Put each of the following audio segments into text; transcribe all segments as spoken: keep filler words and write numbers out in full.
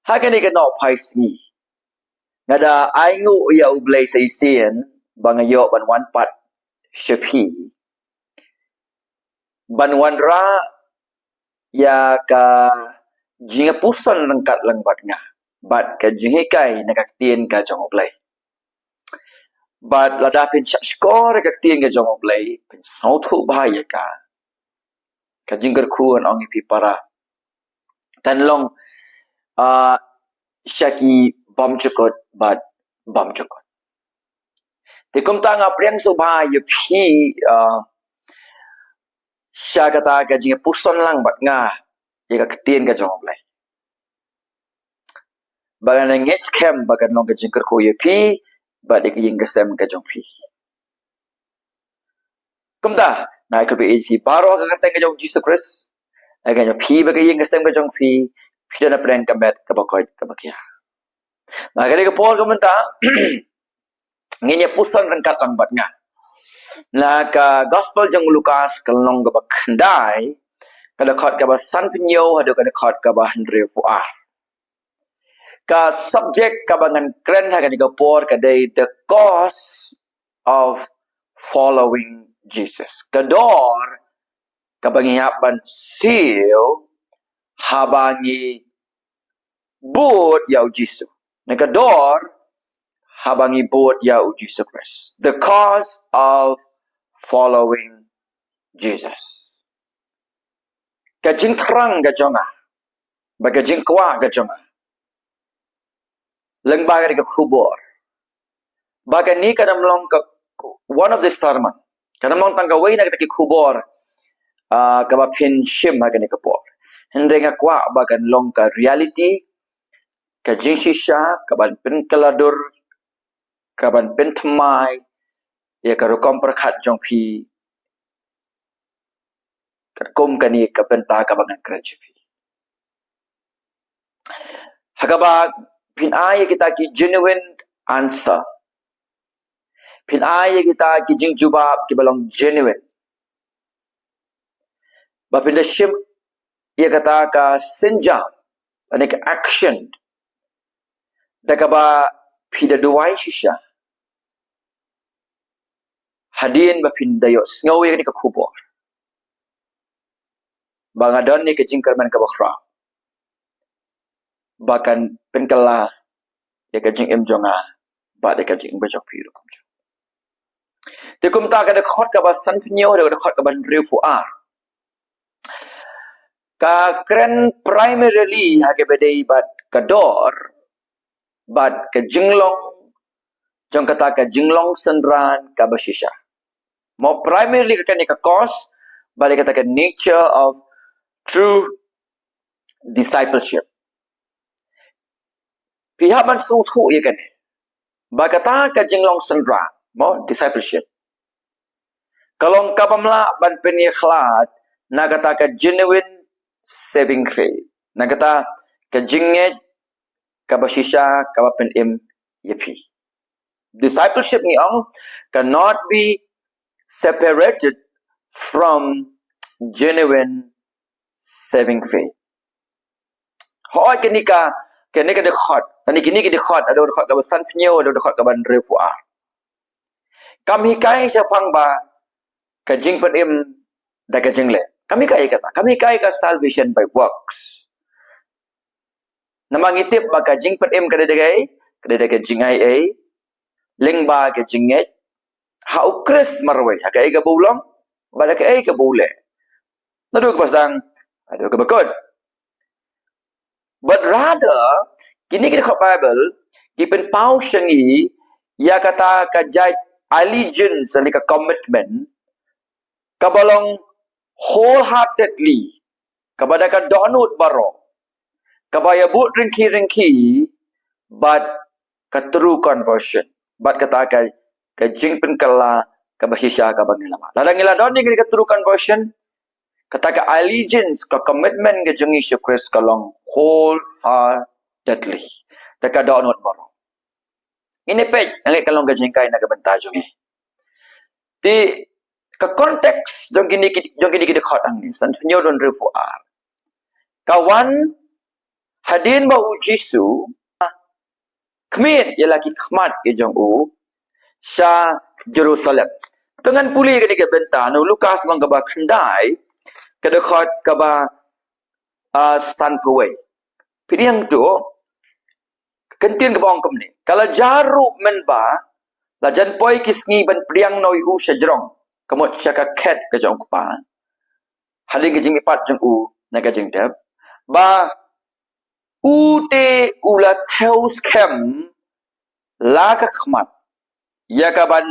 Ha kane ka nongpynsngi, nga da ai nguh ïa U Blei sa shisien ba nga ïoh ban wan pat sha phi ban wanrah ïa ka jingpuson ryngkat lang bad nga, bad ka jinghikai na ka ktien ka jong U Blei. Bad lada phin shah shkor ïa ka ktien ka jong U Blei, phin sngewthuh bha ïa ka. Ka jingkyrkhu ngan ong ïa phi para, kan long, ah, sha ki bymjukut bad bymjukut. Te kumta nga pdiang sngewbha ïa phi, ah, sha kata ka jingpuson lang bad nga ïa ka ktien ka jong U Blei. Ba ngan ngeit skhem ba kan long ka jingkyrkhu ïa phi bad ïa ka ïing ka sem ka jong phi. Kumta nga ai khublei ïa phi baroh ha ka kyrteng ka jong U Jisu Khrist. Nga ai khublei ïa phi bad ka ïing ka sem ka jong phi. Phi don hapdeng ka met kaba koit kaba khia. Nga, ha kane ka por ka mynta ngin ïa puson ryngkat lang bad nga na ka Gospel jong u Lukas, ka lynnong kaba khyndai, ka dkhot kaba sanphew hynñiew haduh ka dkhot kaba hynriewphew ar. Ka subject kaba ngan kren ha kane ka por ka dei the cost of following Jesus. Ka dor kaba ngi hap ban siew haba ngi bud ïa U Jisu. Ne ka dor haba ngi bud ïa U Jisu Khrist. The cost of following Jesus. Ka jingthrang ka jong nga bad ka jingkwah ka jong nga lyngba kane ka khubor, ba kane kan ym long ka one of the sermon, kan ym long tang kawei na kita ki khubor, ah, kaba phin shim ha kane ka por. Hynrei nga kwah ba kan long ka reality, ka jingshisha kaban pynkylla dur, kaban pynthymmai ïa ka rukom pyrkhat jong phi katkum kane ka bynta kaba ngan kren sha phi. Ha kaba phin ai ïa kita ki genuine answer, phin ai ïa kita ki jingjubab kiba long genuine, ba phin da shim ïa kata ka sienjam, lane ka action, da kaba phi da duwai shisha hadien ba phin da ïohsngew ïa kane ka khubor ba nga don ïa ka jingkyrmen kaba khraw ba kan pynkylla ïa ka jingim jong nga bad ïa ka jingim jong phi ruh kumjuh. Te kumta ka dkhot kaba sanphew hynñiew haduh ka dkhot kaba hynriewphew ar ka kren primarily ha kaba dei bad ka dor bad ka jinglong jong kata ka jinglong synran kaba shisha. Mo, primarily ka kane ka cost bad ïa kata ka nature of true discipleship. Phi hap ban sngewthuh ïa kane, ba kata ka jinglong synran, mo, discipleship, ka long kabym lah ban pynïakhlad na kata ka genuine saving faith, na kata ka jingngeit kaba shisha kaba pynim ïa phi. Discipleship, ngi ong, cannot be separated from genuine saving faith. Hooid, kane ka, kane ka dkhot, kane, kine ki dkhot, haduh dkhot kaba sanphew hynñiew haduh dkhot kaba hynriewphew ar, kam hikai shaphang ba ka jingpynim da ka jingleh. Kam hikai kata, kam hikai ka salvation by works. Namar ngi tip ba ka jingpynim ka dei da kaei? Ka dei da ka jingaiei lyngba ka jingngeit ha U Khrist marwei, ha kaei kaba u long bad ha kaei kaba u leh. Naduh kaba sdang haduh kaba kut. But rather, kine ki dkhot Bible ki pynpaw sha ngi ïa kata ka jait allegiance, lane ka commitment kaba long wholeheartedly, kaba da ka dohnud baroh, kaba ïabud ryngki ryngki bad ka true conversion, bad kata ka, ka jingpynkylla kaba shisha kaba ngi la mad. Lada ngi la don ïa ka true conversion, kata ka allegiance, ka commitment ka jong ngi sha U Khrist ka long wholeheartedly, da ka dohnud baroh. Ngin ïa peit, nga ngeit ka long ka jinghikai na ka bynta jong ngi. Te ka context jong kine ki, jong kine ki dkhot hangne, sanphew hynñiew haduh hynriewphew ar, ka wan Hadien ba u Jisu khmih ïa la ki khmat ki jong u sha Jerusalem. Te ngan pule kane ka bynta na u Lukas lynnong kaba khyndai, ka dkhot kaba, ah, sanphew wei. Phi ïohi to, ka ktien kaba ong kumne: Ka la jia ruh mynba la jan poi ki sngi ban pdiang noh ïa u sha jrong, ka mut sha ka khet ka jong u Kpa, hadien ka jingmihpat jong u na ka jingtep, ba u te u la thew skhem la ka khmat ïa kaban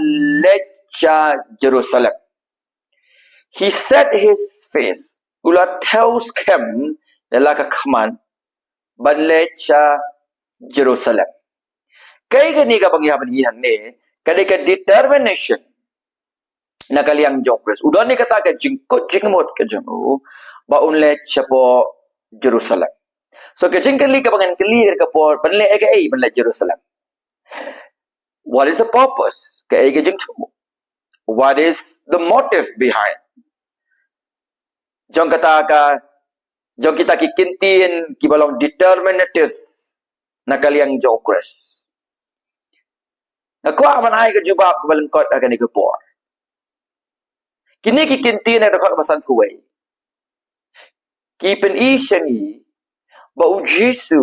leit sha Jerusalem. He set his face, u la thew skhem ïa la ka khmat ban leit sha Jerusalem. Kaei kane kaba ngi hap ban ïohi hangne? Ka dei ka determination na ka liang jong u Khrist. U don ïa kata ka jingkut jingmut ka jong u ba un leit shapoh Jerusalem. So ka jingkylli kaba ngan kylli ka por, ban leit ïa kaei ban leit Jerusalem? What is the purpose? Kaei ka jingthmu? What is the motive behind? Jong kata ka, jong kita ki ktien kiba long determinative na ka liang jong u Khrist. Nga kwah ban ai ka jubab kaba lyngkot ha kane ka por. Kine ki ktien na ka dkhot kaba sanphew wei ki pyni sha ngi ba u Jisu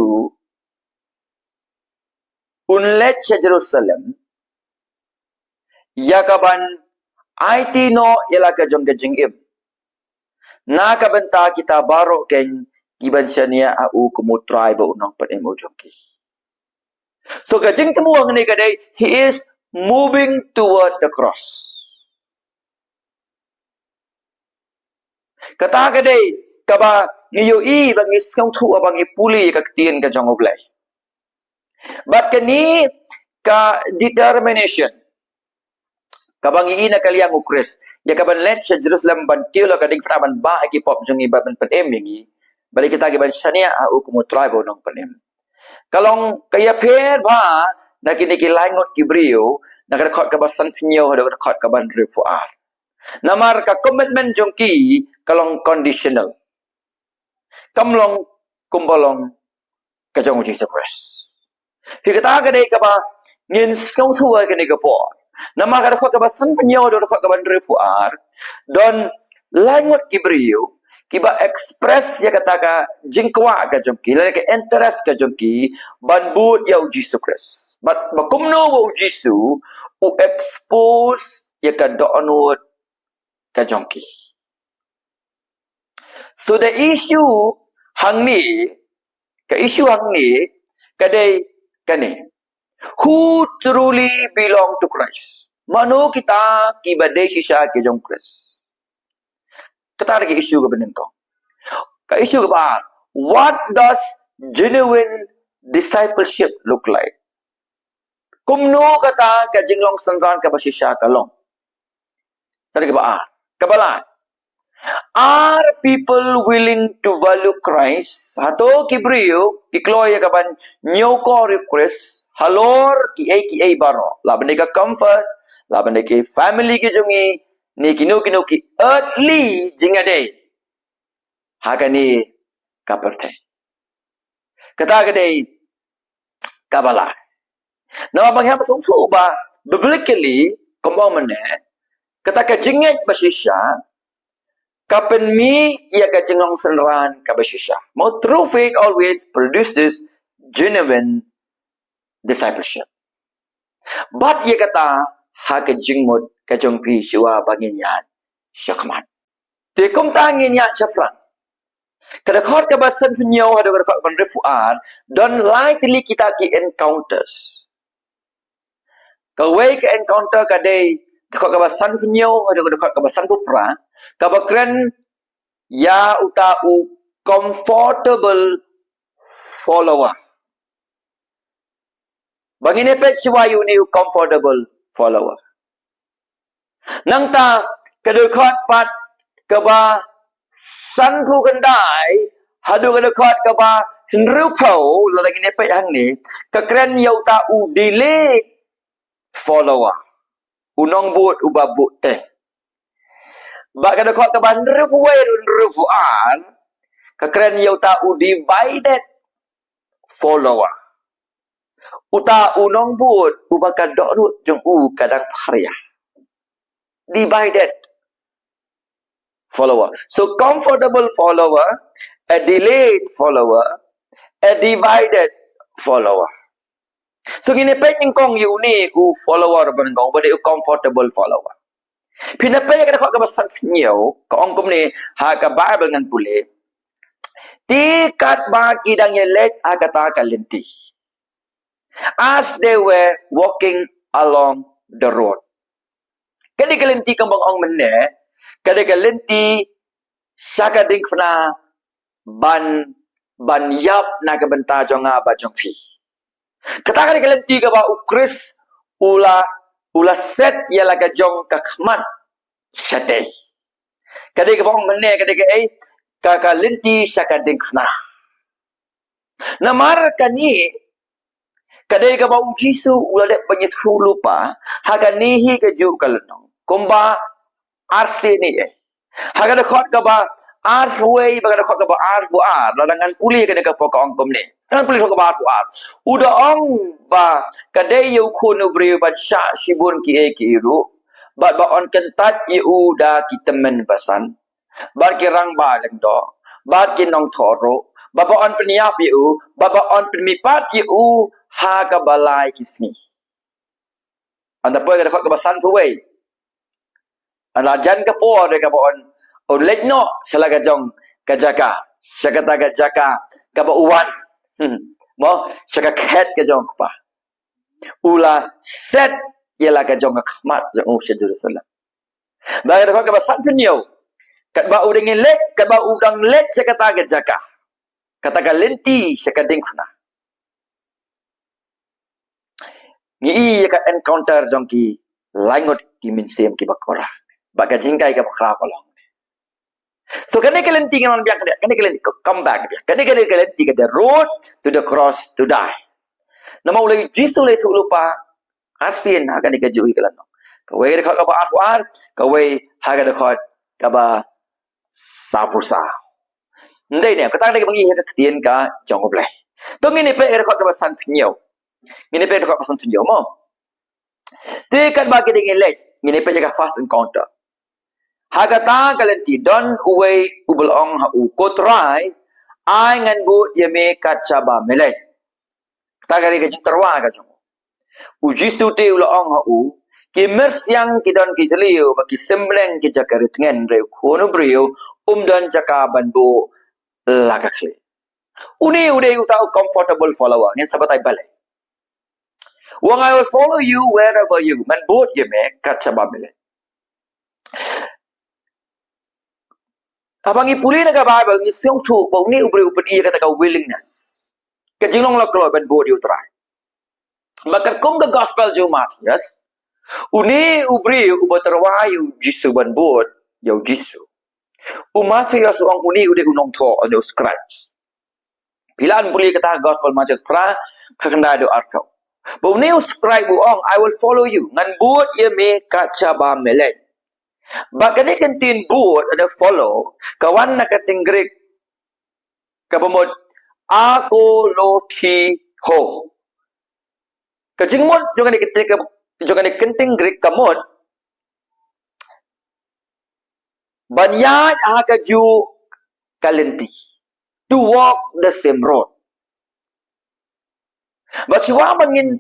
un leit sha Jerusalem ïa kaban aiti noh ïa la ka jong ka jingim, na ka bynta kita baroh keiñ kiban shaniah ha u kum u Trai bad u Nongpynim u jong ki. So ka jingthmu hangne ka dei, he is moving toward the cross. Kata ka dei kaba ngi ïohi ba ngi sngewthuh ba ngi pule ïa ka ktien ka jong U Blei. Bad kane ka determination kaba ngi i na ka liang u Khrist ïa kaban leit sha Jerusalem ban kiew la ka diengphna ban bah ïa ki pop jong ngi bad ban pynim ïa ngi, bad ïa kita kiban shaniah ha u kum u Trai bad u Nongpynim. Ka long ka ïapher bha na kine ki lai ngut ki briew, na ka dkhot kaba sanphew hynñiew haduh ka dkhot kaba hynriewphew ar. Namar ka commitment jong ki ka long conditional. Kam long kumba long ka jong u Jisu Khrist. Hi kata ka dei kaba ngin sngewthuh ha kane ka por. Namar ka dkhot kaba sanphew hynñiew haduh ka dkhot kaba hynriewphew ar, don lai ngut ki briew kiba express ïa kata ka jingkwah ka jong ki, lane ka interest ka jong ki ban bud ïa u Jisu Khrist. Bad ba kumno ba u Jisu u expose ïa ka dohnud ka jong ki. So the issue hangne, ka issue hangne ka dei kane: who truly belong to Christ? Mano kita kiba dei shisha ki jong Khrist? Kata ka dei ka issue kaba nyngkong. Ka issue kaba ar: what does genuine discipleship look like? Kumno kata ka jinglong synran kaba shisha ka long? Kata kaba ar. Kaba lai: are people willing to value Christ? Hato ki briew ki kloi ïa kaban ñiewkor ïa u Khrist halor kiei kiei baroh, lah ban dei ka comfort, lah ban dei ki family ki jong ngi, ne kino kino ki earthly jingïadei ha kane ka pyrthei? Kata ka dei kaba lai. Namar ba ngi hap sngewthuh ba biblically, kumba mynne, kata ka jingngeit ba shisha ka pynmih ïa ka jinglong synran kaba shisha. Mo, true faith always produces genuine discipleship. Bad ïa kata ha ka jingmut ka jong phi shuwa ba ngin ïaid shakhmat. Te kumta ngin ïaid shaphrang. Ka dkhot kaba sanphew hynñiew haduh ka dkhot kaba hynriewphew ar, don lai tylli kita ki encounters. Kawei ka encounter ka dei dkhot kaba sanphew hynñiew haduh ka dkhot kaba sanphew phra, kaba kren ïa uta u comfortable follower. Ba ngin ïa peit shuwa ïa une u comfortable follower. Nangta ka dkhot pat kaba sanphew khyndai haduh ka dkhot kaba hynriewphew, lada ngin ïa peit hangne, ka kren ïa uta u delayed follower, u nongbud uba bud teng. Bad ka dkhot kaba hynriewphew wei, hynriewphew ar, ka kren ïa uta u divided follower. Uta u nongbud uba ka dohnud jong u ka dang pharia. Divided follower. So comfortable follower, a delayed follower, a divided follower. So ngin ïa peit nyngkong ïa une u follower ba nyngkong, ba dei u comfortable follower. Phin ïa peit ïa ka dkhot kaba sanphew hynñiew, ka ong kumne ha ka Bible ngan pule. Te katba ki dang ïaleit ha kata ka lynti. As they were walking along the road. Ka dei ka lynti kaba nga ong mynne, ka dei ka lynti sha ka diengphna ban, ban ïap na ka bynta jong nga bad jong phi. Kata ka dei ka lynti kaba u Khrist u la, u la set ïa la ka jong ka khmat shatei. Ka dei kaba ong mynne ka dei kaei, ka, ka lynti sha ka diengphna. Namar kane ka dei kaba u Jisu u la dep ban ïathuh lypa ha kane hi kajuh ka lynnong kumba arsien eh. Ha ka dkhot kaba arphew wei bad ka dkhot kaba arphew ar, lada ngan pule kane ka por ka ong kumne. Ngan pule dkhot kaba arphew ar. U da ong ba ka dei ïa u Khun u briew ban shah shibun kiei kiei ruh, bad ba yn kyntait ïa u da ki tymmen basan, bad ki rangbah lyngdoh, bad ki nongthoh ruh, bad ba yn pynïap ïa u, bad ba yn pynmihpat ïa u ha kaba lai ki sngi. Hangta poi ka dkhot kaba sanphew wei. Haba la jan ka por, dei kaba yn, yn leit noh sha la ka jong ka jaka, sha kata ka jaka kaba u wan. Hmm. Mo, sha ka khet ka jong u Kpa. U la set ïa la ka jong ka khmat jong u sha Jerusalem. Bad ka dkhot kaba sanphew hynñiew, katba u dang leit, katba u dang leit sha kata ka jaka, kata ka lynti sha ka diengphna, ngi ïohi ïa ka encounter jong ki laingut ki mynsiem kiba kora. Bad ka jinghikai kaba khraw ka long. So kane ka lynti, ngan wan biang kane, kane ka lynti, come back biang. Kane, kane ka lynti ka dei road to the cross to die. Namar u la, Jisu u la ïathuh lypa arsien ha kane kajuh ka lynnong. Kawei ka dkhot kaba arphew ar, kawei ha ka dkhot kaba saphew saw. Ym dei ne, kata ka dei kaba ngi ïohi ha ka ktien ka jong U Blei. To ngin ïa peit ka dkhot kaba sanphew hynñiew. Ngin ïa peit ka dkhot kaba sanphew hynñiew mo. Te katba ki dang ïaleit, ngin ïa peit ïa ka first encounter. Ha kata ka lynti don uwei uba la ong ha u, Ko Trai, ai ngan bud ïa me kat shaba me leit. Kata ka dei ka jingtyrwa ka jong u. U Jisu te u la ong ha u, Ki myrsiang ki don ki jylliew bad ki symleng ki jaka ri tngen, hynrei u Khun u briew um don jaka ban buh la ka khlieh. Une u dei uta u comfortable follower, ngin sa batai balei. U ong, I will follow you wherever you go. Ngan bud ïa me kat shaba me leit. Haba ngi pule na ka Bible ngi sngewthuh ba une u briew u pyni ïa kata ka willingness, ka jinglong la kloi ban bud ïa u Trai. Bad katkum ka gospel jong u Mathaios, une u briew uba tyrwa ïa u Jisu ban bud ïa u Jisu, u Mathaios u ong une u dei u nongthoh, u dei u scribes. Phi lah ban pule kata ha Gospel Mathaios phra, khatkhyndai haduh arphew. Ba une u scribe u ong, I will follow you. Ngan bud ïa me kat shaba me leit. Bad kane ka ktien bud, lane follow, ka wan na ka ktien Greek kaba mut akoloutheo. Ka jingmut jong kane ka ktien, jong kane ka ktien Greek ka mut ban ïaid ha kajuh ka lynti. To walk the same road. Bad shuwa ba ngin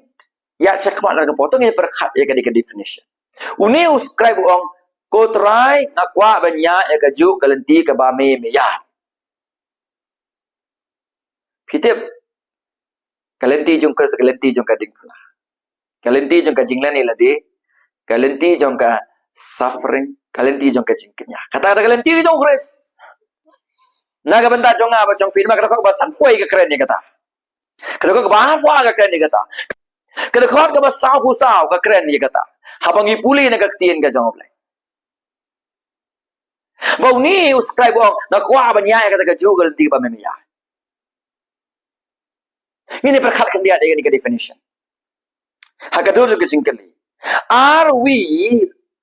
ïaid shakhmat na ka por, to ngin pyrkhat ïa kane ka definition. Une u scribe u ong, Ko Trai, nga kwah ban ïaid ïa kajuh ka lynti kaba me me ïaid. Phi tip, ka lynti jong u Khrist, ka lynti jong ka diengphna, ka lynti jong ka jinglen ïalade, ka lynti jong ka suffering, ka lynti jong ka jingkñia. Kata, kata ka lynti jong u Khrist. Na ka bynta jong nga bad jong phi, namar ka dkhot kaba sanphew ka kren ïa kata. Ka dkhot kaba arphew ka kren ïa kata. Ka dkhot kaba saphew saw ka kren ïa kata. Haba ngi pule na ka ktien ka jong U Blei. Ba une u scribe u ong, nga kwah ban ïaid ïa kata kajuh ka lynti kaba me me ïaid. Ngin ïa pyrkhat khyndiat ïa kane ka definition. Ha ka dur ka jingkylli. Are we,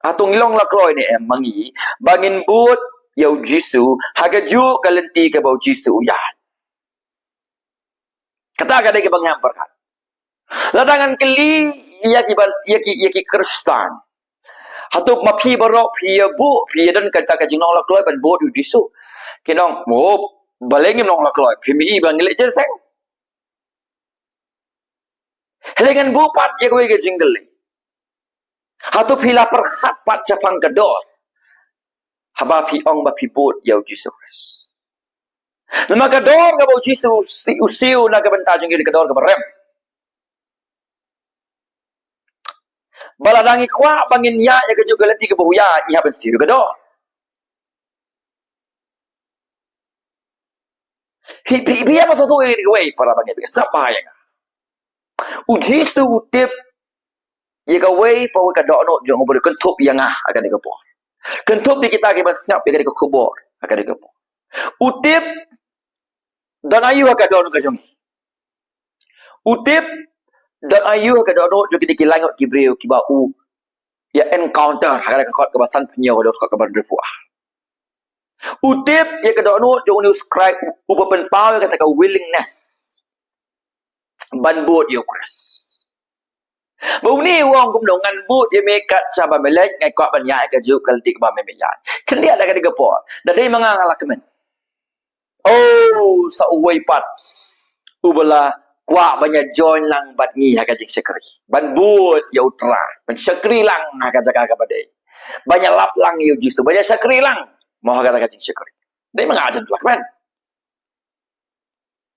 hato ngi long la kloi ne em ma ngi ba ngin bud ïa u Jisu ha kajuh ka lynti kaba u Jisu u ïaid? Kata ka dei kaba ngam pyrkhat. Lada ngan kylli ïa ki ba, ïa ki, ïa ki Khristan, hato ma phi baroh phi ïa buh, phi ïa don kata ka jinglong la kloi ban bud ïa u Jisu? Kin ong, oh, balei ngim long la kloi, phi mih i ba ngi leh jingïaseng. Hynrei ngan buh pat ïa kawei ka jingkylli. Hato phi la pyrkhat pat shaphang ka dor haba phi ong ba phi bud ïa u Jisu Khrist? Namar ka dor kaba u Jisu u siew, u siew na ka bynta jong ngi, ka dor kaba rem. Ba lada ngi kwah ba ngin ïaid ïa kajuh ka lynti kaba huaid, ngi hap ban siew ka dor. Phi, phi, phi ïa ba sngewthuh ïa kawei, para bangeit, sngap bha ïa nga. U Jisu u tip ïa kawei pa kawei ka dohnud jong u briew, kynthup ïa nga ha kane ka por. Kynthup ïa kita kiba sngap ïa kane ka khubor ha kane ka por. U tip don aïu ha ka dohnud ka jong ngi. U tip don aïu ha ka dohnud jong kita ki laingut ki briew kiba u ïa encounter ha kane ka dkhot kaba sanphew hynñiew haduh dkhot kaba hynriewphew ar. U tip ïa ka dohnud jong une u scribe uba pynpaw ïa kata ka willingness ban bud ïa u Khrist. Ba une u ong kumno, ngan bud ïa me kat shaba me leit, nga kwah ban ïaid ïa kajuh ka lynti kaba me me ïaid. Khyndiat da kane ka por, da dei ma nga, nga la kmen. Oh, sa uwei pat uba la kwah ban ïa join lang bad ngi ha ka jingshakri, ban bud ïa u Trai, ban shakri lang ha ka jaka kaba dei, ban ïa lap lang ïa u Jisu, ban ïa shakri lang mo ha kata ka jingshakri. Dei ma nga, jan la kmen.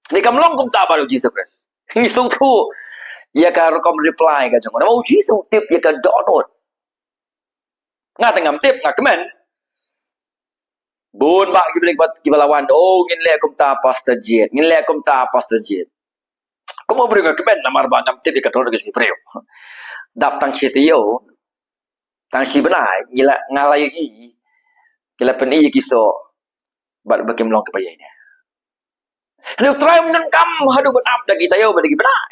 Dei kam long kumta bad u Jisu Khrist. Ngi sngewthuh ïa ka rukom reply ka jong u. Namar u Jisu u tip ïa ka dohnud. Nga te ngam tip, nga kmen. Bun bah ki briew kiba, kiba la wan, oh, ngin leh kumta Pastor Jied, ngin leh kumta Pastor Jied. Kum u briew nga kmen namar ba ngam tip ïa ka dohnud ka jong ki briew. Dap tang shi taïew, tang shi bnai, ngi la, nga la ïohi ki la pyni ïa ki soh bad ba kim long kiba ïaineh. Hynrei u Trai um donkam haduh ban ap da ki taïew bad da ki bnai.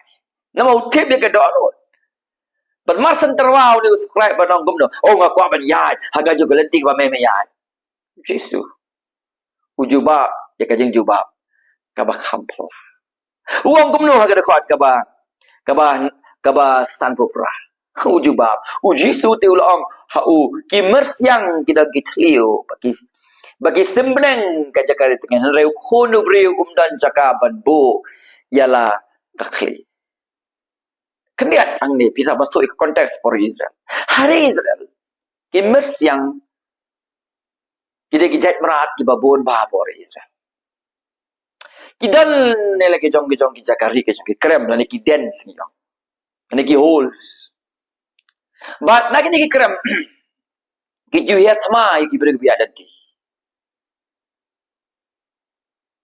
Namar u tip ïa ka dohnud. Bad mar shen tyrwa une u scribe ba ong kumno, oh, nga kwah ban ïaid ha kajuh ka lynti kaba me me ïaid. Jisu u jubab ïa ka jingjubab kaba kham phylla. U ong kumno ha ka dkhot kaba, kaba, kaba sanphew phra? U jubab, u Jisu te u la ong ha u, ki myrsiang ki don ki thliew, ba ki, ba ki sym bneng ka jaka ri tngen, hynrei u Khun u briew um don jaka ban buh ïa la ka khlieh. Khyndiat hangne phi sa ba soi ka context por Israel. Ha ri Israel, ki myrsiang ki dei ki jait mrad kiba bun bha por Israel. Ki don ne la ki jong ki jong ki jaka ri, ki jong ki krem, lane ki dens ngi ong, lane ki holes. Bad na kine ki krem ki ju hiar thma ïa ki briew kiba ïaid lynti.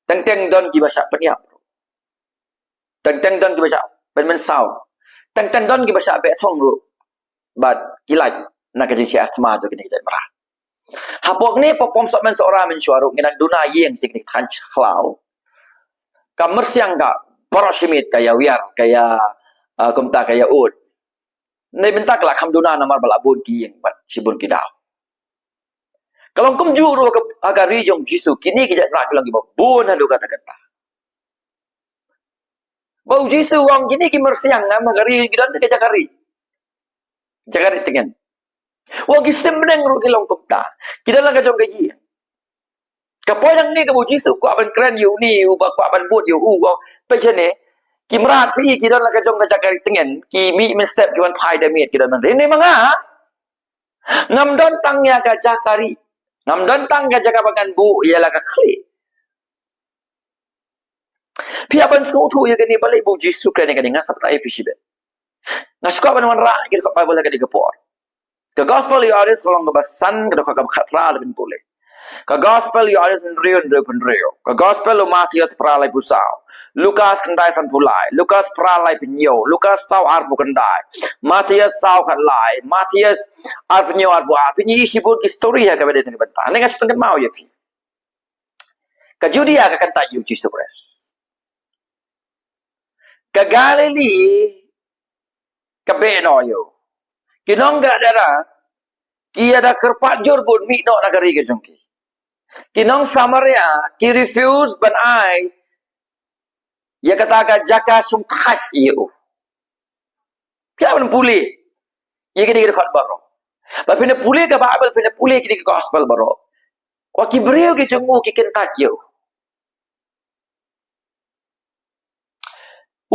Teng teng don kiba shah pynïap ruh. Teng teng don kiba shah pynmynsaw. Teng teng don kiba shah beh thong ruh. Bad ki lait na ka jinghiar thma jong kine ki jait mrad. Hapoh kine pop pom soh men soh ra mynshuwa ruh, ngi dang duna ïing sha kine ki thaiñ khlaw. Ka myrsiang ka baroh shi miet ka ïa wiar, ka ïa, ah, kumta ka ïa ud. Neibynta ka la kham duna namar ba la bun ki ïing bad shibun ki daw. Ka long kumjuh ruh ha ka, ha ka ri jong u Jisu, kine ki jait mrad ki long kiba bun haduh katta katta. Ba u Jisu u ong kine ki myrsiang, ngam ha ka ri, ki don te ka jaka ri, jaka ri tngen. U ong ki sym bneng ruh ki long kumta, ki don la ka jong ka ïing. Ka point hangne kaba u Jisu u kwah ban kren ïa une uba kwah ban bud ïa u, u ong, peit shane, ki mrad phi ki don la ka jong ka jaka ri tngen, ki mih mynstep ki wan phai da miet, ki don mynrin. Ne ma nga, ngam don tang ïa ka jaka ri, ngam don tang ka jaka ba ngan buh ïa la ka khlieh. Phi hap ban sngewthuh ïa kane, balei ba u Jisu u kren ïa kane, nga sa batai ïa phi shibit. Nga sngewkwah ban wanrah ïa kane ka Baibl ha kane ka por. Ka Gospel u Ïoannis ka lynnong kaba san, ka dkhot kaba khatphra, la pynpule. Ka Gospel u Ïoannis hynriew, hynriewphew hynriew. Ka Gospel u Mathaios phra, laiphew saw. Lukas khyndai, sanphew lai. Lukas phra, laiphew hynñiew. Lukas saw, arphew khyndai. Mathaios saw, khatlai. Mathaios arphew hynñiew, arphew ar. Phin ïohi shibun ki story ha kaba dei na ka bynta. Hangne nga shu pynkynmaw ïa phi. Ka Judia ka kyntait ïa u Jisu Khrist. Ka Galili ka beh noh ïa u. Ki nong Gadara ki ïada kyrpad jur ban mih noh na ka ri ka jong ki. Ki nong Samaria ki refuse ban ai ïa kata ka jaka shongthait ïa u. Phi hap ban pule ïa kine ki dkhot baroh. Ba phin pule ka Baibl, phin pule kine ki gospel baroh. Wa ki briew ki jong u ki kyntait ïa u.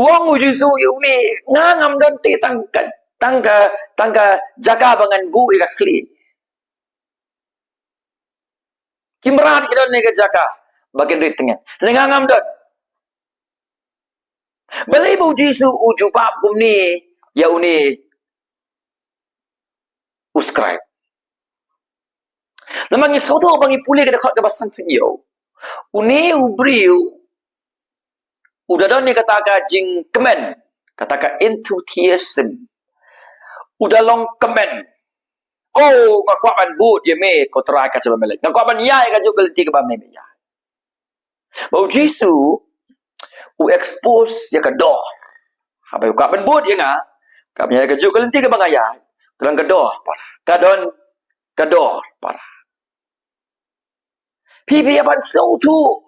U ong u Jisu ïa une, nga ngam don te tang ka, tang ka, tang ka jaka ba ngan buh ïa ka khlieh. Ki mrad ki don ne ka jaka ba kin rit tngen, ne nga ngam don. Balei ba u Jisu u jubab kumne ïa une u scribe? Namar ngi sngewthuh ba ngi pule ka dkhot kaba sanphew hynñiew, une u briew u da don ne kata ka jingkmen, kata ka enthusiasm. U da long kmen. Oh, nga kwah ban bud ïa me ko Trai ka jong me leh. Nga kwah ban ïaid ka juk ka lynti kaba me me ïaid. Ba u Jisu u expose ïa ka dor. Haba u kwah ban bud ïa nga, ka me ïaid ka juk ka lynti kaba nga ïaid, ka don ka dor para. Ka don ka dor para. Phi phi ïa ban sngewthuh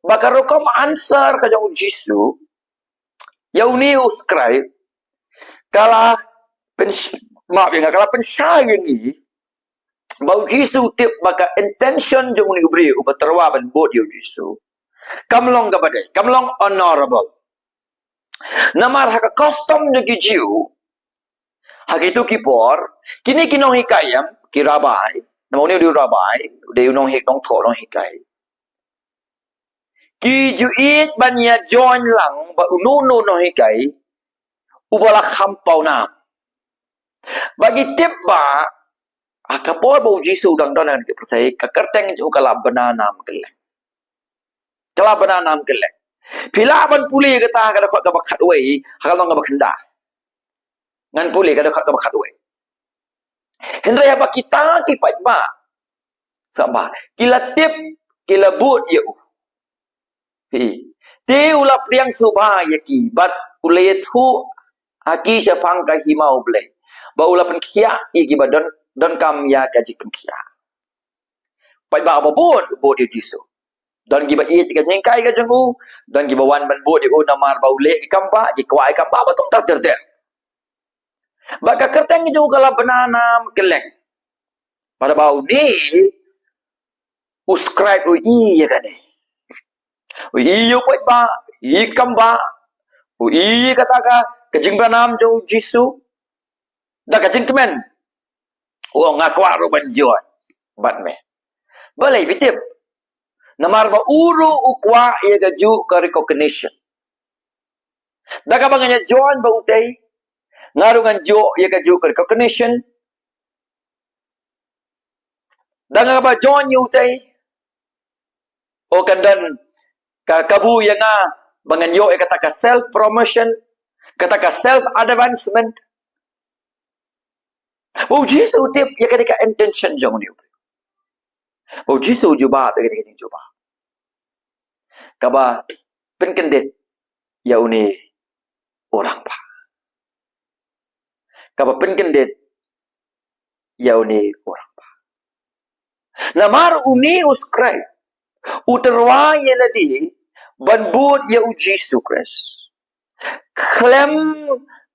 ba ka rukom answer ka jong u Jisu ïa une u scribe ka la pynsh-, map ïa nga, ka la pynshai ïa ngi ba u Jisu u tip ba ka intention jong une u briew uba tyrwa ban bud ïa u Jisu kam long kaba dei, kam long honorable. Namar ha ka custom jong ki Jiw, ha kitu ki por, kine ki nonghikai, em, ki rabbi, namar une u dei u rabbi, u dei u nonghi-, nongthoh nonghikai. Ki ju ïeit ban ïa join lang bad uno uno u nonghikai uba la kham pawnam. Ba ki tip ba ha ka por ba u Jisu u dang don ha kane ka pyrthei, ka kyrteng jong u ka la bna nam kylleng. Ka la bna nam kylleng. Phi lah ban pule kata ha ka dkhot kaba khatwei ha ka lynnong kaba khyndai. Ngan pule ka dkhot kaba khatwei. Hynrei haba kita ki paidbah, sngewbha, ki la tip, ki la bud ïa u, phi, te u la pdiang sngewbha ïa ki bad u la ïathuh ha ki shaphang ka hima U Blei, ba u la pynkhiah ïa kiba don, donkam ïa ka jingpynkhiah. Paidbah ba bud, bud ïa u Jisu. Don kiba ïeit ïa ka jinghikai ka jong u, don kiba wan ban bud ïa u namar ba u leh ki kam bah, ki kwah ïa ki kam bah, ba tang ter ter ter. Ba ka kyrteng ka jong u ka la bna nam kylleng. Bad ba une u scribe u ïohi ïa kane. U ïohi ïa u paidbah, u ïohi ïa ki kam bah, u ïohi ïa kata ka, ka jingbna nam jong u Jisu. Da ka jingkmen, u ong, nga kwah ruh ban join bad me. Balei phi tip? Namar ba u ruh u kwah ïa kajuh ka recognition. Da kaba ngan ïa join bad utei, nga ruh ngan ïoh ïa kajuh ka recognition. Da nga ba join ïa utei, o, kan don ka kabu ïa nga ba ngan ïoh ïa kata ka self promotion, kata ka self advancement. Ba u Jisu u tip ïa kane ka intention jong une u briew. Ba u Jisu u jubab ïa kane ka jingjubab kaba pynkyndit ïa une u rangbah. Kaba pynkyndit ïa une u rangbah. Namar une u scribe u tyrwa ïa lade ban bud ïa u Jisu Khrist khlem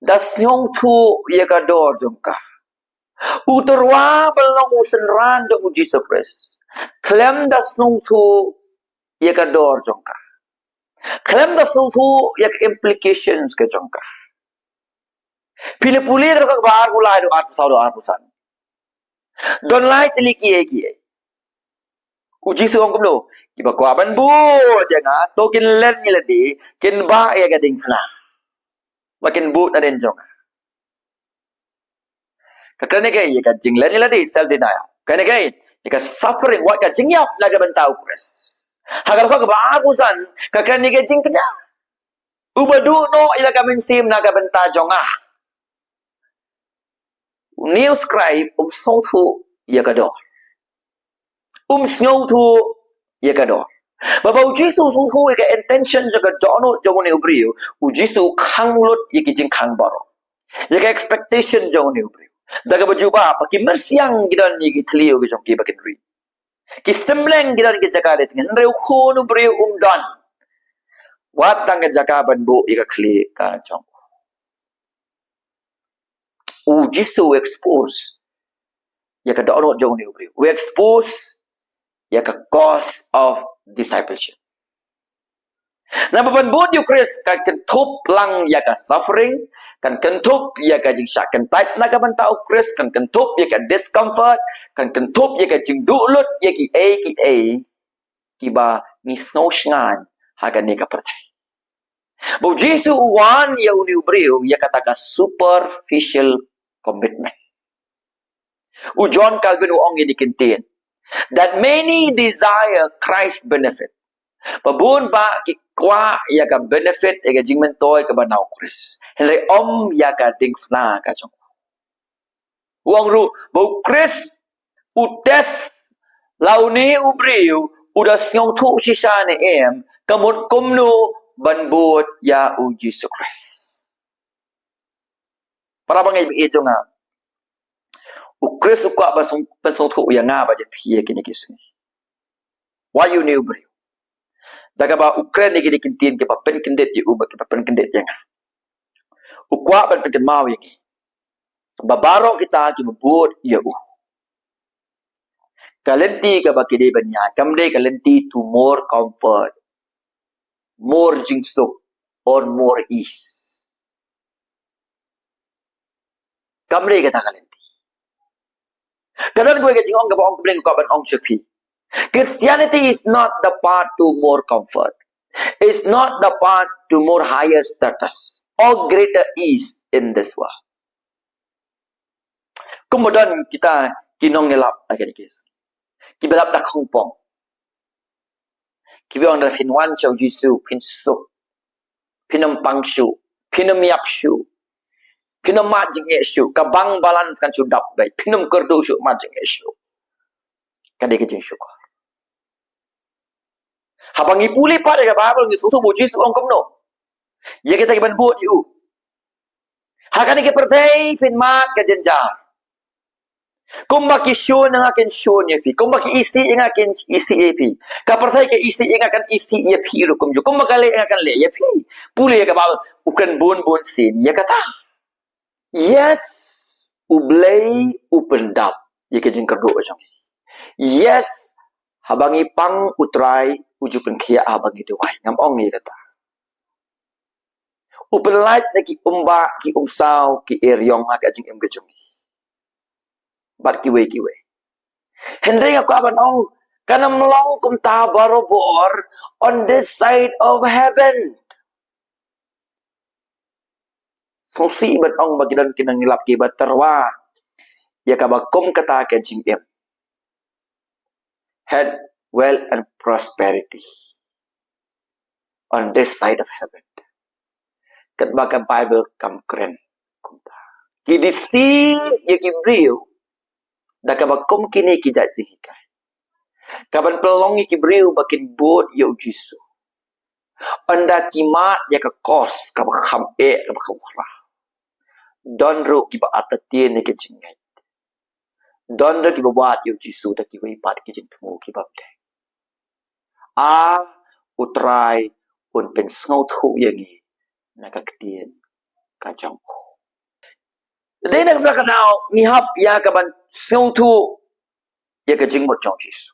da sngewthuh ïa ka dor jong ka. U tyrwa ban long u synran jong u Jisu Khrist khlem da sngewthuh ïa ka dor jong ka, khlem da sngewthuh ïa ka implications ka jong ka. Phi la pule ka dkhot kaba arphew lai, dkhot arphew saw, dkhot arphew san. Don lai tylli kiei kiei. U Jisu u ong kumno? Kiba kwah ban bud ïa nga, to kin len ïa lade, kin bah ïa ka diengphna, ba kin bud nadien jong nga. Ka kren ïa kaei? Ïa ka jinglen ïa lade, self denial. Ka kren ïa kaei? Ïa ka suffering, wat ka jingïap na ka bynta u Khrist. Ha ka dkhot kaba arphew san ka kren ïa ka jingkñia. Uba duh noh ïa la ka mynsiem na ka bynta jong nga. Une u scribe um sngewthuh ïa ka dor. Um sngewthuh ïa ka dor. Ba ba u Jisu u sngewthuh ïa ka intention jong ka dohnud jong une u briew, u Jisu u khang lut ïa ki jingkhang baroh, ïa ka expectation jong une u briew. Da kaba jubab ba ki myrsiang ki don ïa ki thliew ki jong ki ba kin ri. Ki symleng ki don ki jaka rieh tngen, hynrei u Khun u briew um don. Wat tang ka jaka ban buh ïa ka khlieh ka jong u. U Jisu u expose ïa ka dohnud jong une u briew. U expose ïa ka cost of discipleship. Namar ban bud ïa u Khrist kan kynthup lang ïa ka suffering, kan kynthup ïa ka jingshah kyntait na ka bynta u Khrist, kan kynthup ïa ka discomfort, kan kynthup ïa ka jingduh lut ïa kiei kiei kiba ngi sngew shngaiñ ha kane ka pyrthei. Ba u Jisu u wan ïa une u briew ïa kata ka superficial commitment. U John Calvin u ong ïa kine ki ktien, that many desire Christ's benefit. Ba bun bah ki kwah ïa ka benefit, ïa ka jingmyntoi kaba na u Khrist, hynrei ym ïa ka diengphna ka jong u. U ong ruh ba u Khrist u test la une u briew u da sngewthuh shisha ne em, ka mut kumno ban bud ïa u Jisu Khrist. Para bangeit ba ïeit jong nga, u Khrist u kwah ban sngewthuh ïa nga bad ïa phi ïa kine ki sngi. Wat ïa une u briew, da kaba u kren ïa kine ki ktien kiba pynkyndit ïa u bad kiba pynkyndit ïa nga. U kwah ban pynkynmaw ïa ngi ba baroh kita kiba bud ïa u, ka lynti kaba ki dei ban ïaid kam dei ka lynti to more comfort, more jingsuk, or more ease. Kam dei kata ka lynti. Ka don kawei ka jingong kaba ong, kaba dei kaba ban ong sha phi. Christianity is not the path to more comfort. It's not the path to more higher status or greater ease in this world. Kumba don kita ki nongïalap ha kane ka sngi, kiba lap da khongpong, kiba ong lada phin wan sha u Jisu phin suk, phin ym pang shuh, phin ym ïap shuh, phin ym mad jingeh shuh, ka bank balance kan shu dap beit, phin ym kyrduh shuh, mad jingeh shuh. Ka dei ka jingshukor. Haba ngi pule pat ïa ka Baibl ngi sngewthuh ba u Jisu u ong kumno ïa kita kiban bud ïa u. Ha kane ka pyrthei phin mad ka jynjar. Kumba ki shun ïa nga kin shun ïa phi, kumba ki isih ïa nga kin isih ïa phi. Ka pyrthei ka isih ïa nga kan isih ïa phi ruh kumjuh. Kumba ka leh ïa nga kan leh ïa phi. Pule ïa ka Baibl, u kren bun bun sien ïa kata. Yes, U Blei u pyndap ïa ka jingkyrduh jong ngi. Yes, haba ngi pang U Trai u ju pynkhiah haba ngi duwai. Ngam ong ïa kata. U pynlait na ki umbah, ki umsaw, ki eriong ha ka jingim ka jong ngi bad kiwei kiwei. Hynrei nga kwah ban ong, kan ym long kumta barabor on this side of heaven. Sngewsih ban ong ba ki don ki nongïalap kiba tyrwa ïa kaba kum kata ka jingim. Health, wealth and prosperity on this side of heaven. Katba ka Baibl kam kren kumta. Ki deceive ïa ki briew da kaba kum kine ki jait jinghikai, kaban pynlong ïa ki briew ba kin bud ïa u Jisu. Ynda ki mad ïa ka kos kaba kham eh, kaba kham khra, don ruh kiba artatien ïa ka jingngeit. Don ruh kiba wad ïa u Jisu da kiwei pat ki jingthmu kiba bteng. A U Trai un pynsngewthuh ïa ngi na ka ktien ka jong u. Dei na kata ka daw ngi hap ïa kaban sngewthuh ïa ka jingmut jong u Jisu.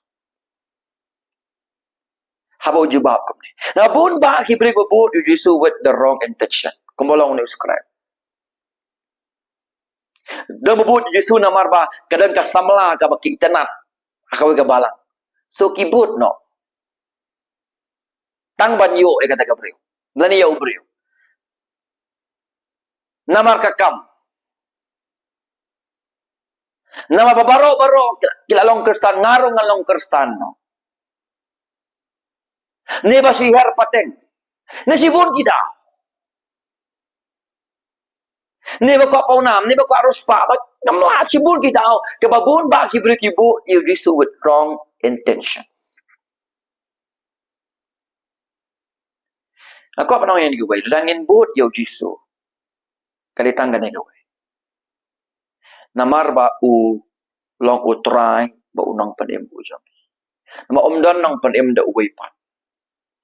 Haba u jubab kumne. Na bun bah ki briew ba bud ïa u Jisu with the wrong intention. Kumba long ne u scribe. Don ba bud ïa u Jisu namar ba ka don ka samla kaba ki itynnad ha kawei ka balang. So ki bud noh. Tang ban ïoh ïa kata ka briew lane ïa u briew. Namar ka kam. Namar ba baroh baroh ki la long Khristan, nga ruh ngan long Khristan noh. Ne ba shu hiar pateng. Ne shibun ki daw. Ne ba kwah pawnam, ne ba kwah riewspah, ba ngam lah, shibun ki daw. Kaba bun bah ki briew ki bud ïa u Jisu with wrong intention. Nga kwah ban ong ïa ngi kawei, lada ngin bud ïa u Jisu, ka dei tang kane kawei. Namar ba u long U Trai bad u Nongpynim u jong ngi. Namar ym don nongpynim da uwei pat,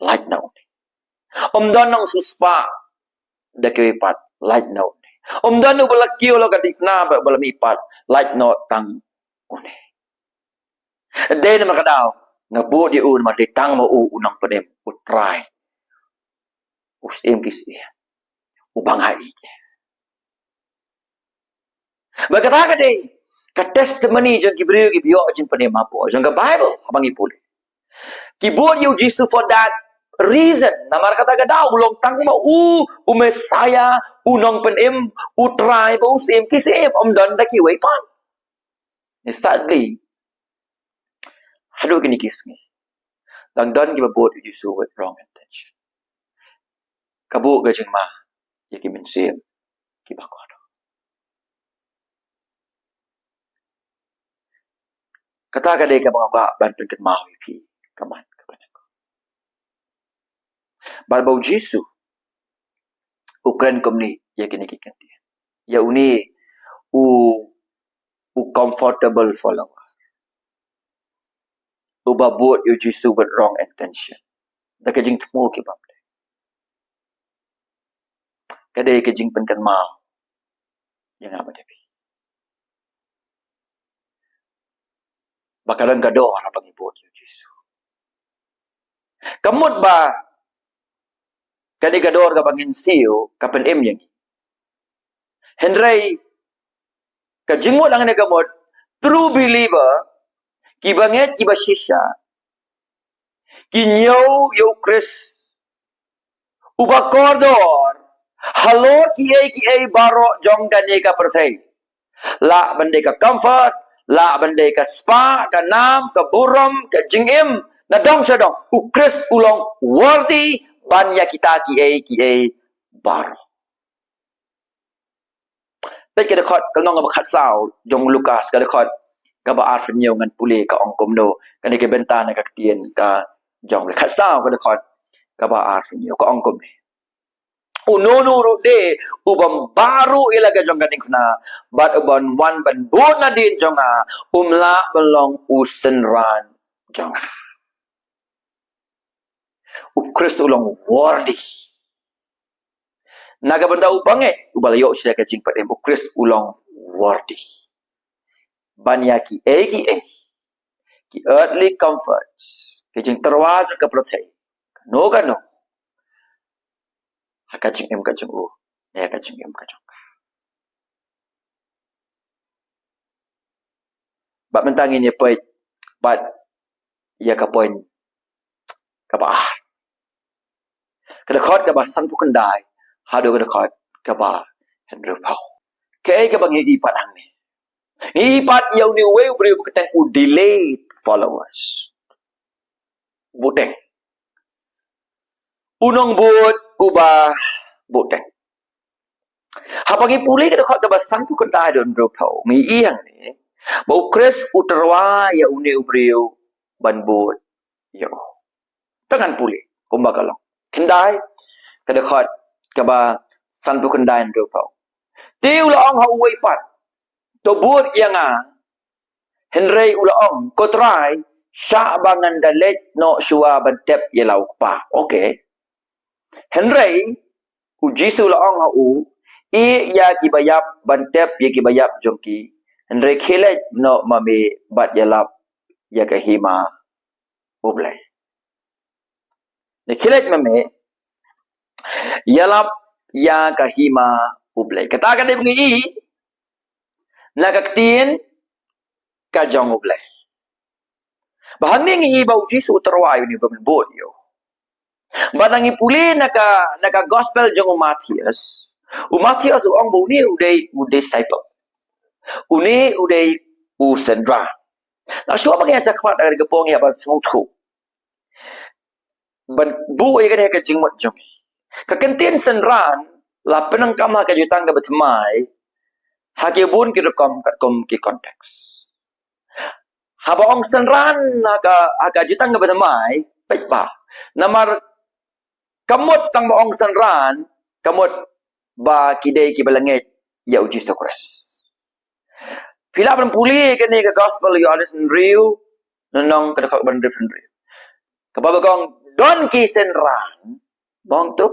lait na une. Ym don nongsiewspah da kiwei pat, lait noh une. Ym don uba la kiew la ka dikna bad uba la mihpat, lait noh tang une. Dei namar ka daw nga bud ïa u namar dei tang ma u u nongpynim, u Trai, u Syiem ki syiem, uba nga ïeit. Bad kata ka dei ka testimony jong ki briew kiba ïoh jingpynim hapoh jong ka Bible, haba ngi pule. Ki bud ïa u Jisu for that reason. Namar kata ka daw u long tang ma u, u Messiah, u nongpynim, u Trai bad u Syiem ki syiem, ym don da kiwei pat. Ni sadly, haduh kine ki sngi, dang don kiba bud ïa u Jisu with wrong intention. Ka buh ka jingma ïa ki mynsiem kiba kordor. Kata ka dei kaba nga kwah ban pynkynmaw ïa phi, ka mat kaba nyngkong. Bad ba u Jisu u kren kumne ïa kine ki kyntien. Ïa une u, u comfortable follower, uba bud ïa u Jisu with wrong intention, da ka jingthmu ki bym dei. Ka dei ka jingpynkynmaw ïa nga bad ïa phi ba ka don ka dor haba ngi bud ïa u Jisu. Ka mut ba kane ka dor kaba ngin siew ka pynim ïa ngi. Hynrei ka jingmut hangne ka mut, true believer, kiba ngeit kiba shisha, ki ñiew ïa u Khrist uba kordor halor kiei kiei baroh jong kane ka pyrthei. Lah ban dei ka comfort, lah ban dei ka spah, ka nam, ka burom, ka jingim, na dong sha dong, u Khrist u long worthy ban ïa kita kiei kiei baroh. Peit ka dkhot, ka lynnong kaba khatsaw jong u Lukas, ka dkhot kaba arphew hynñiew, ngan pule ka ong kumno. Kane ka bynta na ka ktien ka jong u Lukas, khatsaw, ka dkhot kaba arphew hynñiew, ka ong kumne: Uno uno ruh de uba bud ïa la ka jong ka diengphna bad uba wan ban bud nadien jong nga, um lah ban long u synran jong nga. U Khrist u long worthy. Na ka bynta uba ngeit, uba la ïoh sha ka jingpynim, u Khrist u long worthy ban ïa kiei kiei, ki earthly comforts, ki jingtyrwa jong ka pyrthei, kano kano, ha ka jingim ka jong u, ne ha ka jingim ka jong ka. Bad mynta ngin ïa peit bad ïa ka point kaba ar, ka dkhot kaba sanphew khyndai haduh ka dkhot kaba hynriewphew. Kaei kaba ngi ïohi pat hangne? Ngi ïohi pat ïa une uwei u briew ba kyrteng u delayed followers. Buteng. U nongbud uba buteng. Haba ngi pule ka dkhot kaba sanphew khyndai haduh hynriewphew, ngi ïohi hangne ba u Khrist u tyrwa ïa une u briew ban bud ïa u. Te ngan pule kumba ka long. Khyndai, ka dkhot kaba sanphew khyndai, hynriewphew. Te u la ong ha uwei pat, to bud ïa nga. Hynrei u la ong, ko Trai, shah ba ngan da leit noh shuwa ban tep ïa la u kpa. Okay. Hynrei u Jisu u la ong ha u, ïeh ïa kiba ïap ban tep ïa kiba ïap jong ki. Hynrei khie leit noh ma me bad ïalap ïa ka hima U Blei. Ne khie leit ma me, ïalap ïa ka hima U Blei. Kata ka dei ba ngi ïohi na ka ktien ka jong U Blei. Ba hangne ngi ïohi ba u Jisu u tyrwa ïa une ban bud ïa u. Ba ngi pule na ka, na ka gospel jong u Mathaios, u Mathaios u ong ba une u dei u disciple. Une u dei u synran. Na shuwa ba ngi ïa sngewthuh, da ka dei ka por ngi ïa ban sngewthuh ban buh ïa kane ha ka jingmut jong ngi. Ka ktien synran la pyndonkam ha ka Jutang kaba Thymmai ha ki bun ki rukom katkum ki konteks. Haba ong synran ha ka, ha ka Jutang kaba Thymmai, peit ba namar ka mut tang ba ong synran, ka mut ba ki dei kiba la ngeit ïa u Jisu Khrist. Phi lah ban pule kane ka gospel u Ïohannes hynriew, lynnong ka dkhot ba hynriew phew hynriew. Kaba ba ka ong, don ki synran Bong tu.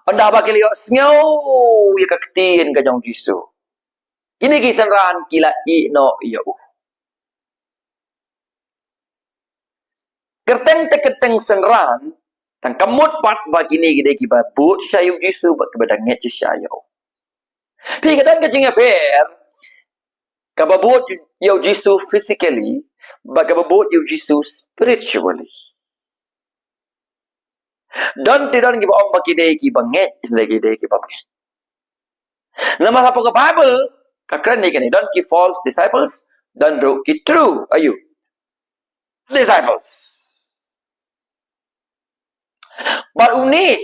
Ynda ba ki la ïohsngew ïa ka ktien ka jong Jisu, kine ki synran ki la ïeh noh ïa u. Kyrteng te kyrteng synran, tang ka mut pat ba kine ki dei kiba bud shisha ïa u Jisu bad kiba dang ngeit shisha ïa u. Phi, ka don ka jingïapher kaba bud ïa u Jisu physically bad kaba bud ïa u Jisu spiritually. Don te don kiba ong ba ki dei kiba ngeit, hynrei ki dei kiba ngeit. Namar hapoh ka Bible ka kren ïa kane, don ki false disciples, don ruh ki true, aïu, disciples. Bad une,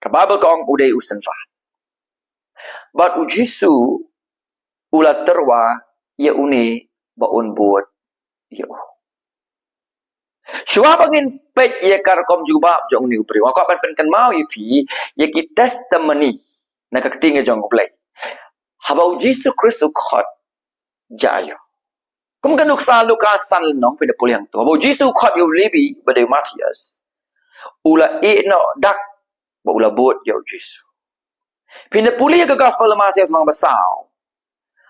ka Bible ka ong u dei u synran. Bad u Jisu u la tyrwa ïa une ba un bud ïa u. Shuwa ba ngin peit ïa ka rukom jubab jong une u briew, nga kwah ban pynkynmaw ïa phi ïa ki testimony na ka ktien ka jong U Blei. Haba u Jisu Khrist u khot, jia aïu? Kum ka nuksa Lukas san lynnong, phi da pule hangto. Haba u Jisu u khot ïa u Lebi bad ïa u Mathias, u la ïeh noh dak bad u la bud ïa u Jisu. Phi da pule ïa ka Gospel u Mathias lynnong ba saw.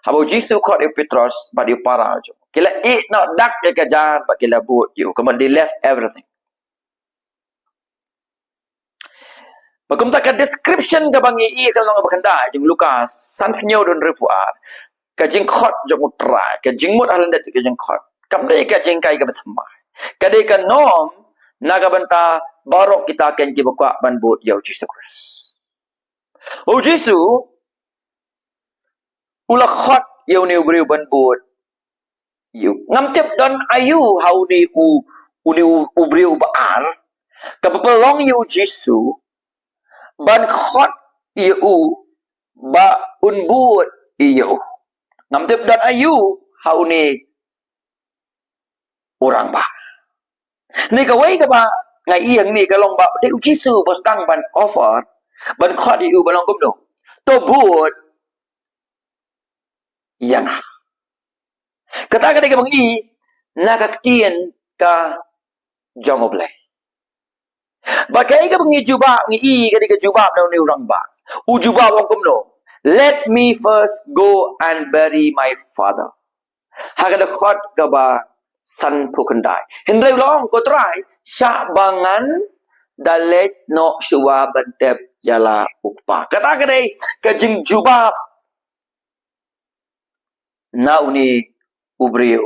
Haba u Jisu u khot ïa u Petros bad ïa u para jong u, ki la ïeh noh dak ïa ka jar bad ki la bud ïa u. Ka mut they left everything. Bad kumta ka description kaba ngi ïohi ka lynnong ba khyndai jong Lukas, san phew hynñiew don hynriewphew ar. Ka jingkhot jong U Trai, ka jingmut ha lyndet ka jingkhot, kam dei ka jinghikai kaba thymmai. Ka dei ka norm na ka bynta baroh kita kiba kwah ban bud ïa u Jisu Khrist. U Jisu u la khot ïa une u briew ban bud ïa u. Ngam tip don aïu ha une u, une u, u briew ba ar kaba pynlong ïa u Jisu ban khot ïa u ba un bud ïa u. Ngam tip don aïu ha une u rangbah. Ni kawei kaba nga ïohi hangne ka long ba dei u Jisu ba sdang ban offer, ban khot ïa u, ba long kumno: To bud ïa nga. Kata ka dei kaba ngi ïohi na ka ktien ka jong U Blei. Bad kaei kaba ngi jubab, ngi ïohi ka dei ka jubab na une u rangbah. U jubab u ong kumno: Let me first go and bury my father. Ha ka dkhot kaba san phew khyndai. Hynrei u la ong, ko Trai, shah ba ngan da leit noh shuwa ban tep ïa la u kpa. Kata ka dei ka jingjubab na une u briew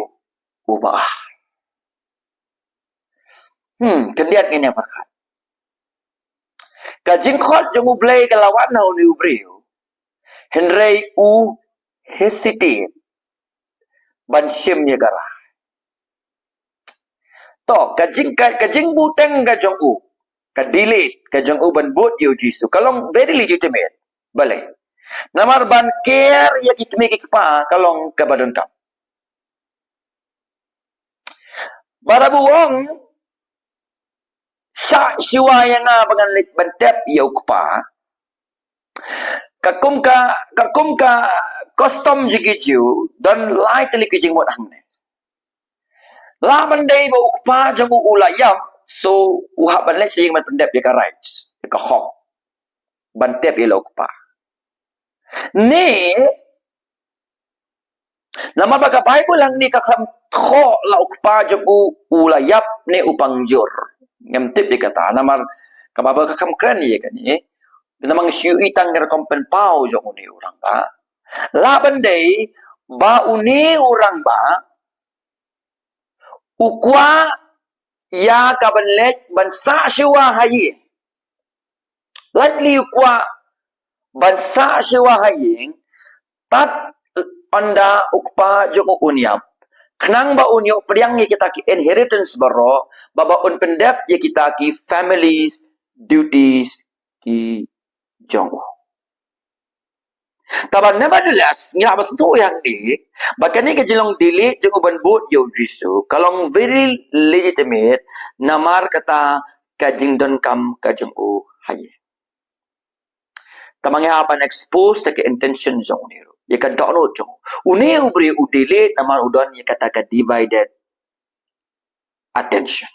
uba ar. Hmm, khyndiat ngin ïa pyrkhat. Ka jingkhot jong U Blei ka la wan ha une u briew, hynrei u hesitate ban shim ïa ka rai. To, ka jing, ka, ka jingbuteng ka jong u, ka delay ka jong u ban bud ïa u Jisu, ka long very legitimate. Balei? Namar ban care ïa ki kmie ki kpa ka long kaba donkam. Bad haba u ong, shah shuwa ïa nga ba ngan leit ban tep ïa u kpa. Ka kum ka, ka kum ka custom jong ki Jiw, don lai tylli ki jingmut hangne. La ban dei ba u kpa jong u u la ïap, so u hap ban leit sha ïing ban pyndep ïa ka rights, ïa ka hok ban tep ïa la u kpa. Ne, namar ba ka Baibl hangne kam thoh la u kpa jong u u la ïap ne u pang jur. Ngam tip ïa kata, namar ka Baibl kam kren ïa kane. Namar ngi shu ïohi tang ïa ka rukom pynpaw jong une u rangbah. La ban dei ba une u rangbah u kwah ïa ka ban leit ban sah shuwa ha ïing. Lait lei u kwah ban sah shuwa ha ïing, tad ynda u kpa jong u un ïap, khnang ba un ïoh pdiang ïa kita ki inheritance baroh, ba, ba un pyndep ïa kita ki family's duties ki jong u. Tangba nevertheless, ngi lah ban sngewthuh ïa hangne ba kane ka jinglong delay jong u ban bud ïa u Jisu ka long very legitimate, namar kata ka jingdonkam ka jong u ha ïing. Tangba ngi hap ban expose ïa ka intention jong une ruh, ïa ka dohnud jong u. Une u briew u delay namar u don ïa kata ka divided attention.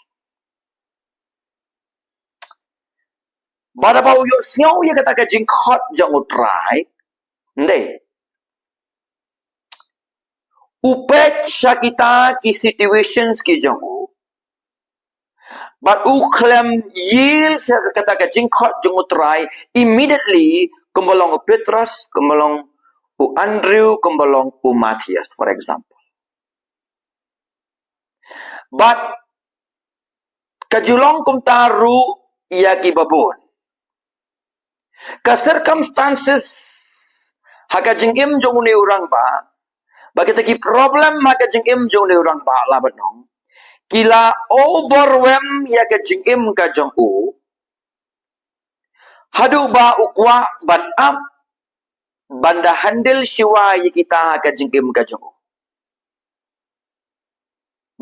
Bad haba u ïohsngew ïa kata ka jingkhot jong U Trai, ym dei, u peit sha kita ki situations ki jong u, bad u khlem yield sha kata ka jingkhot jong U Trai immediately, kumba long u Petros, kumba long u Andrew, kumba long u Matthias, for example. Bad ka ju long kumta ruh ïa kiba bun. Ka circumstances ha ka jingim jong une u rangbah, bad kita ki problem ha ka jingim jong une u rangbah, la ban ong, ki la overwhelm ïa ka jingim ka jong u, haduh ba u kwah ban ap ban da handle shuwa ïa kita ha ka jingim ka jong u.